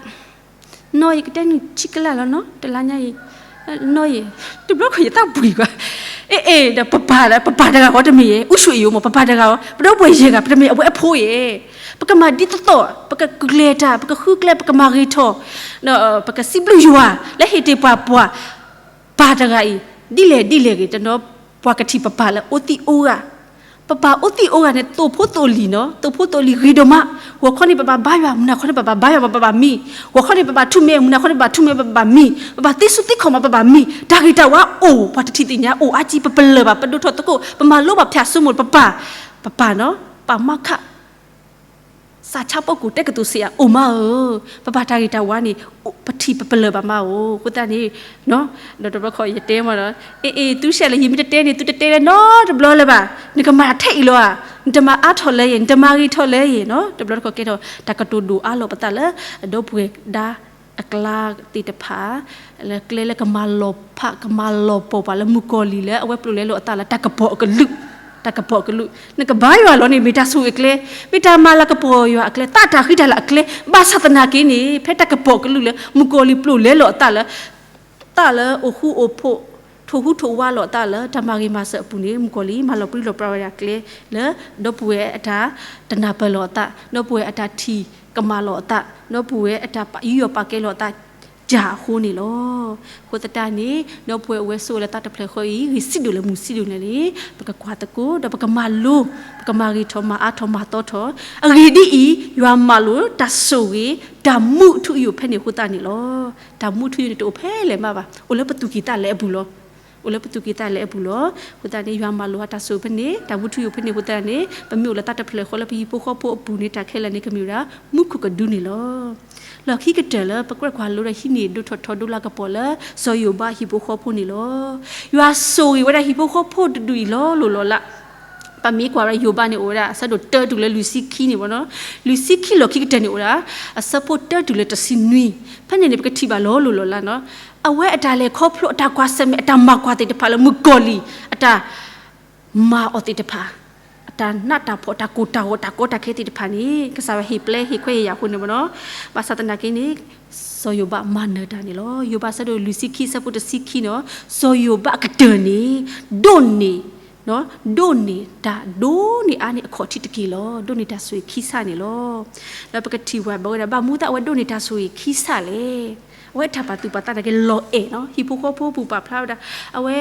နီၢ် ယကတဲနုာ်ဆံကလးလီၤနီၤ တလါညါအံၤ, နီၢ်အံၤ, တဘျီခီၣ်ယသးပှံၤကွၢ်, အ့ၣ်အ့ၣ် ဒီးပပၢ်ဒီး ပပၢ်တဂၤဃီတမ့ၢ်ယဲၢ် အူၣ်ဆူၣ်အ့ၣ်ယိၤမ့ၢ် ပပၢ်တဂၤဃီ ပဒီပုၢ်ဝဲၢ်ယဲၢ်ဂၤ ပတမ့ၢ်အဝဲအဖိယဲၢ်, ပကမၤဒ်သိးသိး ပကကျဲၤတၢ် ပကဃုကျဲ ပကမၤဂ့ၤထီၣ်, ပကစံးဘျုးယွၤ လၢဟ့ၣ်တ့ၢ်ပှၤပှၤ ပၢ်တဂၤအံၤ ဒ်လဲၣ်ဒ်လဲၣ်ဂ့ၤ တနီၤပှၤကထံၣ်ပပၢ်လၢအိၣ်သံးအိၣ်ဂၤ, ပပၢ်အိၣ်သံးအိၣ်ဂၤန့ၣ် သိၣ်ဖိသိၣ်လံၤနီၤ သိၣ်ဖိသိၣ်လံၤဂ့ၤဒိၣ်မး, ဂီၤခီန့ၣ် ပဘၣ်ဘါယွၤ မုၢ်နၤခီန့ၣ် ပဘၣ်ဘါယွၤ ပဘၣ်မံ, ဂီၤခီန့ၣ် ပဘၣ်ထူၣ်မဲ မုၢ်နၤခီန့ၣ် ပဘၣ်ထူၣ်မဲ ပဘၣ်မံ, ပဘၣ်သံဆူၣ်သံခီၣ်မး ပဘၣ်မံ, တၢ်ဂ့ၤတၢ်ဝါအိၣ် ပှၤတထံၣ်သ့ၣ်ညါအိၣ်အါကံ ပပလၢၢ်ဘၣ် ပဒိၣ်ထီၣ်သကိး ပမၤလိဘၣ် ဖၠးစိမိၣ် ပပၢ်, ပပၢ်နီၤ ပၢ်မါခး စးဆါပိာ်ကိၣ်တဲကတိၤစ့ဧါ အိၣ်မးဧၢ, ပပၢ်တၢ်ဂ့ၤတၢ်ဝါန့ၣ် ပထံၣ်ပပလၢၢ်ဘၣ်မးဧိၤ အဃိသတးန့ၣ်, ဒီးတဘျီခီၣ်ယတဲမးဒီး အ့ၣ်အ့ၣ် သုဆဲးလၢယမ့ၢ်တတဲန့ၣ် သုတတဲလၢနီတဘျီလၢၤဘၣ်, နကမၤထဲအံၤလီၤဧါ, နတမၤအါထီၣ်လၢယဲၢ် နတမၤဂ့ၤထီၣ်လၢယဲၢ်နီၤ တဘျီတခီၣ်ကဲထီၣ် တၢ်ကတိၤဒိၣ်အါလီၤပသးလၢ အဒီပုၢ်ဝဲၢ်ဒါ အကျါသ့ၣ်တဖၣ် လၢကျဲလၢကမၤလီၤဖး ကမၤလီၤပှီၢ်ပှၤလၢမုၣ်ကီၤလံၢ်လၢအဝဲပျိာ်လဲလိာ်အသးလၢတၢ်ကပီၤအကလုာ်, တၢ်ကပီၤအကလုာ်, နကဘါယွၤလီၤန့ၣ် မ့ၢ်တၢ်ဆိၣ်ဂ့ၤအကျဲ, မ့ၢ်တၢ်မၤလၤကပီၤယွၤအကျဲ, သးတၢ်ဃံတၢ်လၤအကျဲ, ဘၣ်ဆၣ်သနာ်က့န့ၣ် ဖဲတၢ်ကပီၤအကလုာ်လၢ မုၣ်ကီၤလံၢ်ပျိာ်လဲလိာ်အသးလၢ သးလၢအိၣ်ဃူအိၣ်ဖိး, ထိၣ်ဟူးထိၣ်ဝးလိာ်အသးလၢတၢ်မၤဂ့ၤမၤစၢၤအပူၤန့ၣ် မုၣ်ကီၤလံၤ မၤလီၤပြံလီၤပြါဝဲဒၣ်ကျဲလၢ ဒီပုၢ်ဝဲၢ်အတၢ်တနၢ်ပၢၢ်လိာ်အသး, ဒီပုၢ်ဝဲၢ်အတၢ်ထံၣ်ကမၣ်လိာ်အသး, ဒီပုၢ်ဝဲၢ်အတၢ်ယူးယီၣ်ပာ်ကဲလိာ်အသး တၢ်အဃိန့ၣ်လီၤ. အဃိသတးန့ၣ် ဒီပုၢ်ဝဲၢ်အိၣ်ဝဲဆိးဝဲလၢသးတဖျၢၣ်ဃီအံၤ ဂ့ၤဆံးဒိၣ်လဲၣ်မုၢ်ဆံးဒိၣ်လဲၣ်န့ၣ် ပကကွၢ်သကိး ဒီးပကမၤလိ, ပကမၤဂ့ၤထီၣ် မၤအါထီၣ် မၤသီထီၣ်. အဂ့ၢ်ဒ်အံၤ, ယွၤမၤလိာ်တၢ်ဆိၣ်ဂ့ၤ တၢ်မူအထူအယိာ်ဖဲန့ၣ်အဃိသတးန့ၣ်လီၤ. တၢ်မူအထူအယိာ်န့ၣ် တအိၣ်ဖဲလဲၣ်မးဘၣ်, အိၣ်လၢပသူၣ်ကံၢ်သးလဲအပူၤလီၤ. အိၣ်လၢပသူၣ်ကံၢ်သးလဲအပူၤလီၤ. အဃိသတးန့ၣ် ယွၤမၤလိာ်တၢ်ဆိၣ်ဂ့ၤဖဲန့ၣ် တၢ်မူအထူအယိာ်ဖဲန့ၣ်အဃိသတးန့ၣ် ပမ့ၢ်အိၣ်လၢသးတဖျၢၣ်ဃီလၢပဟံၣ်ဖိဃီဖိအပူၤန့ၣ် တၢ်ခဲလၢာ်န့ၣ် ကမ့ၢ်ဝဲဒၣ်မူခိၣ်ကဒုန့ၣ်လီၤ. လီၢ်ခံကတၢၢ်လၢပကြၢးကွၢ်လိဒီးဟံးန့ၢ်ဒိထီၣ်ထီဒိလၢကပီၤလၢ စီၤယိၤဘးဟံၣ်ဖိဃီဖိန့ၣ်လီၤ. ယွၤဆိၣ်ဂ့ၤဝဲဒၣ်ဟံၣ်ဖိဃီဖိတဒူၣ်အံၤလီၤလိၤလီၤလး. ပမ့ၢ်ကွၢ်ဝဲဒၣ်ယိၤဘးန့ၣ်အိၣ်ဝဲဒၣ် အဆၢဒိၣ်တၢတုၤလၢလွံၢ်ဆံခံန့ၣ်မ့ၢ်နီၤ, လွံၢ်ဆံခံလီၢ်ခံကတၢၢ်န့ၣ်အိၣ်ဝဲဒၣ် အဆၢဖိတၢတုၤလၢတဆံနွံ, ဖဲန့ၣ်န့ၣ် ပကထံၣ်ဘၣ်လီၤလိၤလီၤလးနီၤ, အဝဲအတၢ်လဲၤခီဖျိ အတၢ်ကွၢ်ဆၢၣ်မဲာ် အတၢ်မၤကွၢ်သ့ၣ်တဖၣ်လၢမုၣ်ကီၤလံၢ် အတၢ်မၤအီၤသ့ၣ်တဖၣ်, အတၢ်နးတၢ်ဖှီၣ် တၢ်ကိၢ်တၢ်ဂီၤ တၢ်ကီတၢ်ခဲသ့ၣ်တဖၣ်န့ၣ် ကစၢ်ယွၤဟ့ၣ်ပျဲဟ့ၣ်ခွဲးယာ်အဃိန့ၣ်မ့ၢ်နီၤ, ဘၣ်ဆၣ်သနာ်က့န့ၣ် စီၤယိၤဘးမၤနၢၤတၢ်န့ၣ်လီၤ. ယိၤဘးဆၢဒိၣ်လွံၢ်ဆံခံ ဆၢဖိတဆံခံနီၤ, စီၤယိၤဘးအကတၢၢ်န့ၣ် ဒိးန့ၢ် ဒိးန့ၢ်တၢ်ဒိးန့ၢ်အါန့ၢ်အခီၣ်ထံးတက့ၢ်လီၤ. ဒိးန့ၢ်တၢ်ဆိၣ်ဂ့ၤခံဆၣ်န့ၣ်လီၤ. ဒီးပကထံၣ်ဝဲဘၣ်ဝဲဒၣ် ဘၣ်မနုၤအဃိသတးအဝဲဒိးန့ၢ်တၢ်ဆိၣ်ဂ့ၤခံဆၣ်လဲၣ်. အဝဲတၢ်ပာ်သူၣ်ပာ်သးနာ်က့လီၤအဲၣ်နီၤ, ဟံၣ်ဖိဃီဖိပူၤပာ်ဖျါဝဲဒၣ် အဝဲ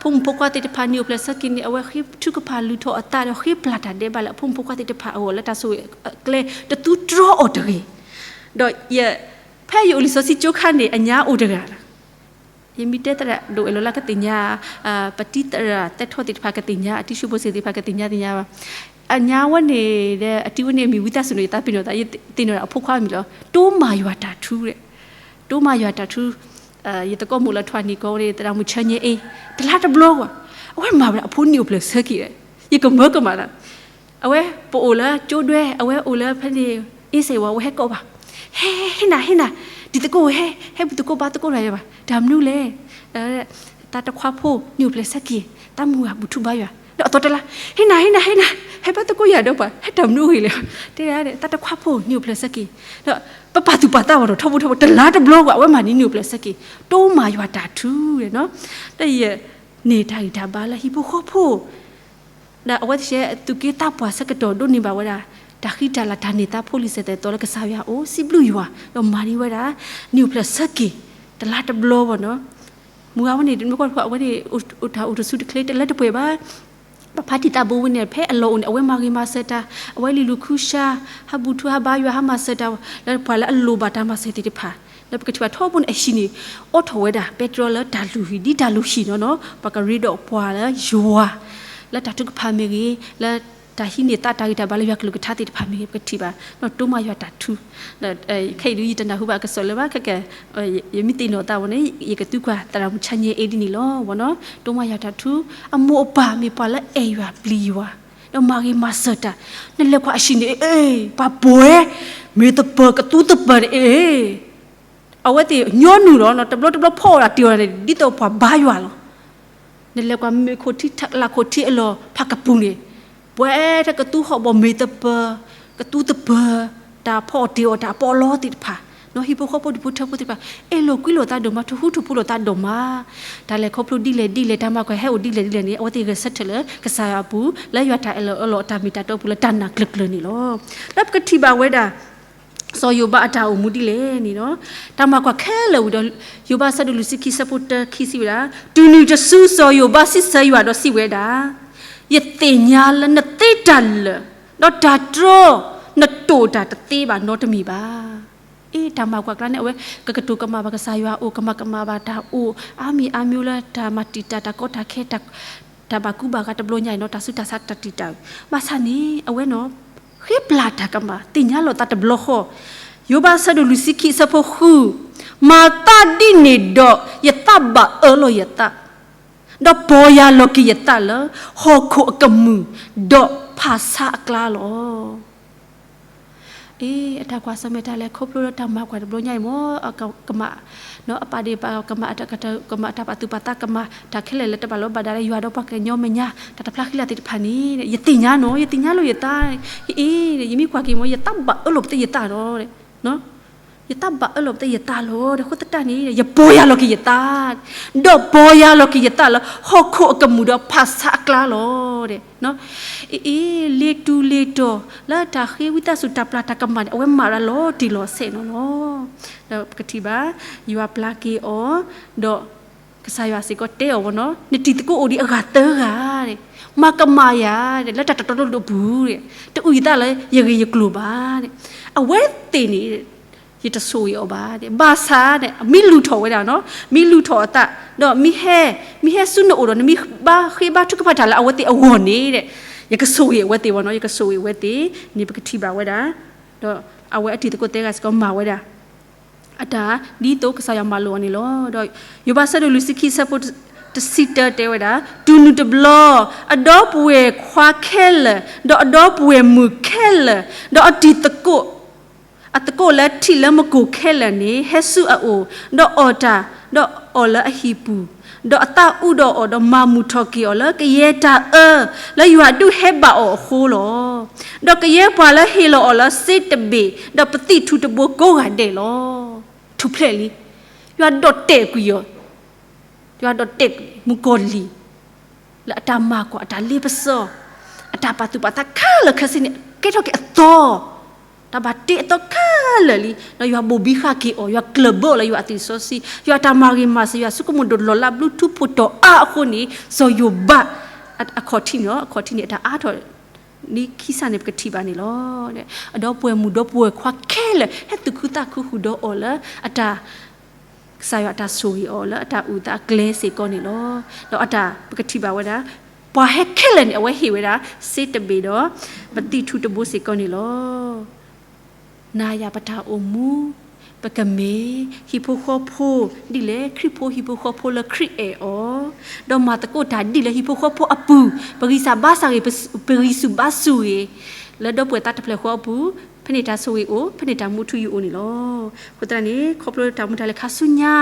ဖိမုၣ်ဖိခွါသ့ၣ်တဖၣ် နံၣ်အိၣ်ဖျဲၣ်ဆၢက့ၤန့ၣ် အဝဲဃ့ထုကဖၣ်လုၢ်ထီၣ်အသးဒီးဃ့ပျၢ်တၢ်ဒဲးဘးလၢအဖိမုၣ်ဖိခွါသ့ၣ်တဖၣ်အဂီၢ်လၢတၢ်ဆိၣ်ဂ့ၤအကျဲ တသူတြီအီၤတဂ့ၤ. ဒီးယ ဖဲယအိၣ်လံာ်စီဆှံကၠိခါန့ၣ် အညါအိၣ်တဂၤလီၤ. ယမ့ၢ်တဲသရၣ်ဒိၣ်အဲၣ်လီၤလၢကသ့ၣ်ညါ, ပတံၤသရၣ်သဲထီၣ်သ့ၣ်တဖၣ်ကသ့ၣ်ညါ, အတံၤၡူဘိစ့ၣ်သ့ၣ်တဖၣ်ကသ့ၣ်ညါသ့ၣ်ညါဘၣ်. အညါဝဲန့ၣ်ဒီး အတံၤဝဲန့ၣ်အမံၤဝံသးစူၤန့ၣ် ယသးပ့ၤနီၣ်သး ယသ့ၣ်နီၣ်ဒၣ်အဖိခွါအမံၤလီၤ. တိမၤယွၤတၢ်ထူ, တိမၤယွၤတၢ်ထူ, ယသကိးမိၢ်လၢထွၣ်နံၣ်ကီးန့ၣ် သရၣ်မုၣ်ဆၢညဲအ့, တလါတဘျီကွၢ်, အဝဲမၤဝဲဒၣ်အဖိနံၣ်အိၣ်ဖျဲၣ်ဆၢက့ၤ, ယကမၢကမၣ်သး အဝဲပအိၣ်လၢကၠိဒွဲ အဝဲအိၣ်လၢဖဲန့ၣ် အ့စ့ၣ်ဝဲ အဝဲဟဲကိးဘၣ်, ဟဲ ဟဲနၤ ဟဲနၤ, ဒ်သကိးဝဲ ဟဲ ဟဲဘူးသကိးဘါသကိးတၢ်ယၤဘၣ်, တၢ်မနုၤလဲၣ်, သးတခွါဖိ နံၣ်အိၣ်ဖျဲၣ်ဆၢက့ၤ, သးမုၢ်ဂၤဘူၣ်ထူဘါယွၤ, ဒီးအသီတလါ, ဟဲနၤ ဟဲနၤ ဟဲနၤ, ဟဲဘါသကိးယၤဒီးပှၤ ဟဲတၢ်မနုၤအဂ့ၢ်လဲၣ်, တဲ သးတခွါဖိ နံၣ်အိၣ်ဖျဲၣ်ဆၢက့ၤ, ဒီးပပာ်သူၣ်ပာ်သးဝဲဒီး ထီဘိထီဘိ တလါတဘျီကွၢ် အဝဲမၤန့ၢ်နံၣ်အိၣ်ဖျဲၣ်ဆၢက့ၤ, တိမၤယွၤတၢ်ထူနီၤ, ဒီးယန့ၢ်တၢ်ဂံၢ်တၢ်ဘါလၢဟံၣ်ဖိဃီဖိ ဒီးအဝဲသ့ၣ်သူၣ်က့သးပှၢ်ဆၢကတီၢ်ဒိးန့ၢ်ဘၣ်ဝဲဒၣ် တၢ်ဃံတၢ်လၤ တၢ်န့ၢ်သါဖိလံၤဆဲးသဲးသီလၢကစၢ်ယွၤအအိၣ် စံးဘျုးယွၤ ဒီးမၤန့ၢ်ဝဲဒၣ် နံၣ်အိၣ်ဖျဲၣ်ဆၢက့ၤ တလါတဘျီဘၣ်နီၤ. မုၢ်ဂၤဝဲန့ၣ် တမ့ၢ်ကွၢ်တခီ အဝဲန့ၣ် အိၣ်တၢ်အိၣ်တဆူတချ့တလၢတပှဲၤဘၣ်. ပဖါတံၢ်သးဘိဝဲန့ၣ် ဖဲအလီၢ်အိၣ်န့ၣ် အဝဲမၤဂ့ၤမၤစၢၤတၢ်, အဝဲလံၤလူၤခုၣ်ဆါ, ဟးဘူၣ်ထူဟးဘါယွၤ ဟးမၤစၢၤတၢ် လၢပှၤလၢအလိၣ်ဘၣ်တၢ်မၤစၢၤသ့ၣ်တဖၣ်, ဒီးပကထံၣ်ဘၣ်ထီဘိန့ၣ် အဟံၣ်န့ၣ် အိးထီၣ်ဝဲဒၣ် ပဲတြီလၢတၢ်လုၢ်ဟံၣ် ဒ်တၢ်လုၢ်ဟံၣ်နီၤနီၤ, ပှၤကရ့ဒီးပှၤလၢယွၤ လၢတၢ်ထုကဖၣ်မ့ၢ်ဂ့ၤ, လၢတၢ်ဟံးန့ၢ်သးတၢ်ဂံၢ်တၢ်ဘါလၢယွၤကလုၢ်ကထါသ့ၣ်တဖၣ်မ့ၢ်ဂ့ၤ ပကထံၣ်ဘၣ်နီၤ တိမၤယွၤတၢ်ထူ ခဲအံၤဒုး ယတနၢ်ဟူဘၣ်အကစီၣ်လၢၤဘၣ် ခဲကဲ ယမ့ၢ်သ့ၣ်နီၣ်သးဝဲန့ၣ် ယကသံကွၢ်သရၣ်မုၣ်ဆါညဲအ့ဒ်န့ၣ်လီၤနီၤ. တိမၤယွၤတၢ်ထူ အမိၢ်အပၢ်မ့ၢ်ပှၤလၢအဲၣ်ယွၤပျံၤယွၤ ဒီးမၤဂ့ၤမၤစၢၤတၢ်, နလဲၤကွၢ်အဟံၣ်န့ၣ် အ့ၣ် ပှၤဘှီ မ့ၢ်သပၢၤကသူသပၢၤန့ၣ် အ့ၣ် အဝဲသ့ၣ်ညီနုၢ်လီၤနီၤ တဘျီတဘျီဖီၣ်ဝဲဒၣ်တ့ၢ်ဝဲဒၣ်န့ၣ် ဒ်သိးပှၤဘါယွၤလီၤ. နလဲၤကွၢ်မ့ၢ်ခိၣ်ထံ လၢ်ခိၣ်ထံအလီၢ်ဖးကပူၤန့ၣ် ဘှီထဲကသူဟီၣ်ဘီ မ့ၢ်သပၢၤ ကသူသပၢၤ တၢ်ဖီၣ်တ့ၢ်အီၤ တၢ်ပီးလီသ့ၣ်တဖၣ်နီၤ ဟံၣ်ဖိဃီဖိဒူၣ်ဖိထၢဖိသ့ၣ်တဖၣ် အဲၣ်လိာ်ကွံလိာ်သးဒိၣ်မး ထိၣ်ဟူးထိၣ်ဖိးလိာ်သးဒိၣ်မး တၢ်လဲၤခီဖျိဒ်လဲၣ်ဒ်လဲၣ် တၢ်မၤကွၢ်ဟဲအိၣ်ဒ်လဲၣ်ဒ်လဲၣ်န့ၣ် အဝဲသ့ၣ်ဂဲၤဆၢထၢၣ်လၢကစၢ်ယွၤအပူၤ လၢယွၤတၢ်အၢၣ်လီၤအီလီၤအတၢ်မ့ၢ်တၢ်တီအပူၤလၢတၢ်နာ်ကျၢၤကျၢၤန့ၣ်လီၤ. ဒီးပကထံၣ်ဘၣ်ဝဲဒၣ် စီၤယိၤဘးအတၢ်အိၣ်မူဒ်လဲၣ်န့ၣ်နီၤ တၢ်မၤကွၢ်ခဲလၢာ်ဝံၤဒီး ယိၤဘးဆၢဒိၣ်လွံၢ်ဆံခံဆၢဖိတၢခံစံးဝဲဒၣ်, တုၤနုၤတစုစီၤယိၤဘးစံးဆၢယွၤဒီးစံးဝဲဒၣ်, ယသ့ၣ်ညါလၢနသ့တၢ်လၢာ်, ဒီးတၢ်တြီ နတိာ်တၢ်တသ့ဘၣ်နီတမံၤဘၣ်. အ့ တၢ်မၤကွၢ်ကျါန့ၣ် အဝဲကကတိၤကမၣ်ဘၣ်ကစၢ်ယွၤအအိၣ် ကမၤကမၣ်ဘၣ်တၢ်အိၣ် အါမံၤအါမံၤလၢတၢ်မၤတံာ်တာ်တၢ်ကီတၢ်ခဲ တၢ်ဘၣ်ကူဘၣ်ဂာ်တဘျီညါအံၤနီၤ တၢ်ဆူးတၢ်ဆါတၢ်တံာ်တာ် ဘၣ်ဆၣ်န့ၣ် အဝဲနီၤ ဃ့ပျၢ်တၢ်ကမၣ် သ့ၣ်ညါလိာ်သးတဘျီဃီ, ယိၤဘးဆၢဒိၣ်လွံၢ်ဆံခံအဆၢဖိဃု, မၤသးဒ်န့ၣ်ဒီး ယသးဘၣ်အၢလီၤယသး, ဒီးပီၢ်ယၢ်လီၤက့ၤယသးလၢ ဟီၣ်ခိၣ်အကမုာ် ဒီးဖၣ်ဆါအကျါလီၤ. အ့ အတၢ်ကွၢ်ဆၢၣ်မဲာ်တၢ်လဲၤခီဖျိလၢတၢ်မၤကွၢ်တဘျီညါအံၤမ့ၢ် ကမၣ် အပာ်ဒ့ၣ်ပာ်ကမၣ် ကမၣ်တၢ်ပာ်သူၣ်ပာ်သးကမၣ် တၢ်ခဲလၢာ်လၢတဘၣ်လီၤဘၣ်ဒါလၢယွၤဒီးပှၤကညီမဲာ်ညါ တၢ်တဖျါဃံလၤသ့ၣ်တဖၣ်န့ၣ် ယသ့ၣ်ညါနီၤ ယသ့ၣ်ညါလိာ်ယသး အ့ ယမ့ၢ်ကွၢ်က့ၤမ့ၢ် ယသးဘၣ်အၢလီၤပသ့ၣ်ယသးဒီး ယတၢ်ဘၣ်အၢၣ်လီၤပသးယသးလီၤ. ဒီးအဃိသတးန့ၣ် ယပီၢ်ယၢ်လီၤက့ၤယသး, ဒီးပီၢ်ယၢ်လီၤက့ၤယသးလၢဟီၣ်ခိၣ်အကမူၤဒီးဖးဆါအကျါလီၤ. အ့ လ့ၤတူၤလ့ၤတီၤ လၢတၢ်ဃ့ဝံသးစူၤတၢ်ပျၢ်တၢ်ကမၣ်န့ၣ် အဝဲမၤဝဲဒၣ်လီၤတံၢ်လီၤဆဲးန့ၣ်လီၤ. ဒီးပကထံၣ်ဘၣ် ယွၤပျၢ်က့ၤအီၤ, ဒီးကစၢ်ယွၤစ့ၢ်ကီးတဲအီၤဘၣ်နီၤ, နတံၤသကိးအိၣ်ဒံးအဂၤသၢဂၤ, မၤကမၣ်ယၤ လၢတၢ်တတီတလိၤအပူၤ, တအုၣ်ယသးလၢယဂ့ၢ်ယကျိၤဘၣ်. အဝဲသ့ၣ်န့ၣ် ယတဆိၣ်ဂ့ၤအီၤဘၣ်. ဘၣ်ဆၣ်န့ၣ် မ့ၢ်လုၢ်ထီၣ်ဝဲဒၣ်နီၤ, မ့ၢ်လုၢ်ထီၣ်အသး, ဒီးမ့ၢ်ဟဲ, မ့ၢ်ဟဲဆူနအိၣ်ဒီး နမ့ၢ်ဘါဃ့ဘါထုကဖၣ်တၢ်လၢအဝဲသ့ၣ်အဂီၢ်န့ၣ်, ယကဆိၣ်ဂ့ၤအဝဲသ့ၣ်ဘၣ်နီၤ, ယကဆိၣ်ဂ့ၤအဝဲသ့ၣ်န့ၣ် ပကထံၣ်ဘၣ်ဝဲဒၣ်. ဒီးအဝဲအတံၤသကိးသၢဂၤစ့ၢ်ကီးမၤဝဲဒၣ် အတၢ်ဒ်သိးကစၢ်ယွၤမၤလိာ်အီၤန့ၣ်လီၤ. ဒီးယိၤဘးဆၢဒိၣ်လွံၢ်ဆံခံ ဆၢဖိတဆံတၢတဲဝဲဒၣ်, တုၤနုၤတဘျီ, အဒီပုၢ်ဝဲၢ်ခွါခဲလၢာ်, ဒီးအဒီပုၢ်ဝဲၢ်မုၣ်ခဲလၢာ်, ဒီးအတံၤသကိး, အသကိးလၢထံၣ်လၢမကိၢ်ခဲလၢာ်န့ၣ် ဟဲဆူအအိၣ်, ဒီးအီၣ်တၢ်, ဒီးအီၣ်လၢအဟံၣ်ပူၤ, ဒီးအသးအူဒီးအီၤ, ဒီးမၤမုာ်ထီၣ်က့ၤအီၤလၢကယဲၢ်တၢ်အၢ လၢယွၤဒုးဟဲဘၣ်အီၤအဃိလီၤ. ဒီးကယဲၢ်ပှၤလၢဟ့ၣ်လီၤအီၤလၢစ့တဘ့ၣ်, ဒီးပသံၣ်ထူတဘိကိးဂၤဒဲးလီၤ. ထူၣ်ဖျဲၣ်လံ, ယွၤဒိးတဲာ်ကွံာ်အီၤ, ယွၤဒိးတဲာ်ကွံာ်မုၣ်ကီၤလံၢ် လၢအတၢ်မၤကွၢ် အတၢ်လ့ပစီ, အတၢ်ပာ်သူၣ်ပာ်သးခဲလၢာ်ခဲဆ့န့ၣ် ကဲထီၣ်က့ၤအသီ, တၢ်ဘၣ်တ့အသီခဲလၢာ်လံ, ဒီးယွၤဘိၣ်ဘံဃာ်က့ၤအီၤ, ယွၤကျၢၢ်ဘၢအီၤလၢယွၤအသွံၣ်စီဆှံ, ယွၤအတၢ်မၤဂ့ၤမၤစၢၤ, ယွၤဆိကမိၣ်ဒိၣ်လီၤလးဘျုးထူဖိတီၤအါအဃိန့ၣ်, စီၤယိၤဘး အခီၣ်ထံးန့ၣ်, အခီၣ်ထံးန့ၣ် အတၢ်အါထီၣ် လံခံစးန့ၣ် ပကထံၣ်ဘၣ်န့ၣ်လီၤ. အဒီပုၢ်ဝဲၢ်မုၣ်ဒီပုၢ်ဝဲၢ်ခွါခဲလၢာ် ဟဲသူၣ်ခုသးခုဃုာ်ဒီးအီၤလၢအတၢ် ကစၢ်ယွၤအတၢ်ဆိၣ်ဂ့ၤအီၤလၢအတၢ်အုၣ်သးအကျဲစ့ၢ်ကီးန့ၣ်လီၤ. ဒီးအတၢ် ပကထံၣ်ဘၣ်ဝဲဒၣ် ပှၤဟဲခဲလၢာ်န့ၣ် အဝဲဟ့ၣ်ဝဲဒၣ် စ့တဘ့ၣ်ဒီး ပသံၣ်ထူတဘိစ့ၢ်ကီးန့ၣ်လီၤ. နၤယၤပတၢ်အိၣ်မူ ပကမ့ၢ်ဟံၣ်ဖိဃီဖိဒ်လဲၣ်, ခရံာ်ဖိဟံၣ်ဖိဃီဖိလၢခရံာ်အဲၣ်အီၤ, ဒီးမၤသကိးတၢ်ဒ်လဲၣ် ဟံၣ်ဖိဃီဖိအပူၤ, ပဂံၢ်စၢ်ဘါစၢ်ဂ့ၤ, ပဂံၢ်ဆူၣ်ဘါဆူၣ်ဂ့ၤ, လၢဒီပုၢ်ဝဲၢ်သးတဖျၢၣ်ဃီအပူၤ, ဖဲန့ၣ်တၢ်ဆိၣ်ဂ့ၤအိၣ်, ဖဲန့ၣ်တၢ်မူထူယိာ်အိၣ်န့ၣ်လီၤ. အဃိသတးန့ၣ် ခီဖျိတၢ်မူတၢ်လဲၤခါဆူညါ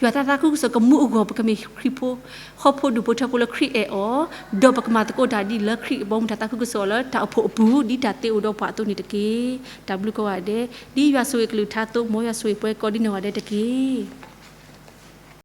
ယွၤသးသးခုကစီၣ်ကမူအဂီၢ် ပကမ့ၢ်ခရံာ်ဖိ ဃီဖိဒူၣ်ဖိထၢဖိလၢခရံာ်အဲၣ်အီၤ, ဒီးပကမၤသကိးတၢ်ဒ်လၢခရံာ်အဘီအမုၢ်တၢ်သးခုကစီၣ်လၢတၢ်အိၣ်ဖှိၣ်အပူၤ ဒ်တၢ်သ့အိၣ်ဒီးပှၤအသိးန့ၣ်တက့ၢ်. တၢ်ဘျုးကိးဂၤဒဲး, ဒ်ယွၤဆိၣ်ဂ့ၤကလုၢ်ကထါအသိး မ်ယွၤဆိၣ်ဂ့ၤပှၤကိးဒ်န့ၣ်ဂၤဒဲးတက့ၢ်.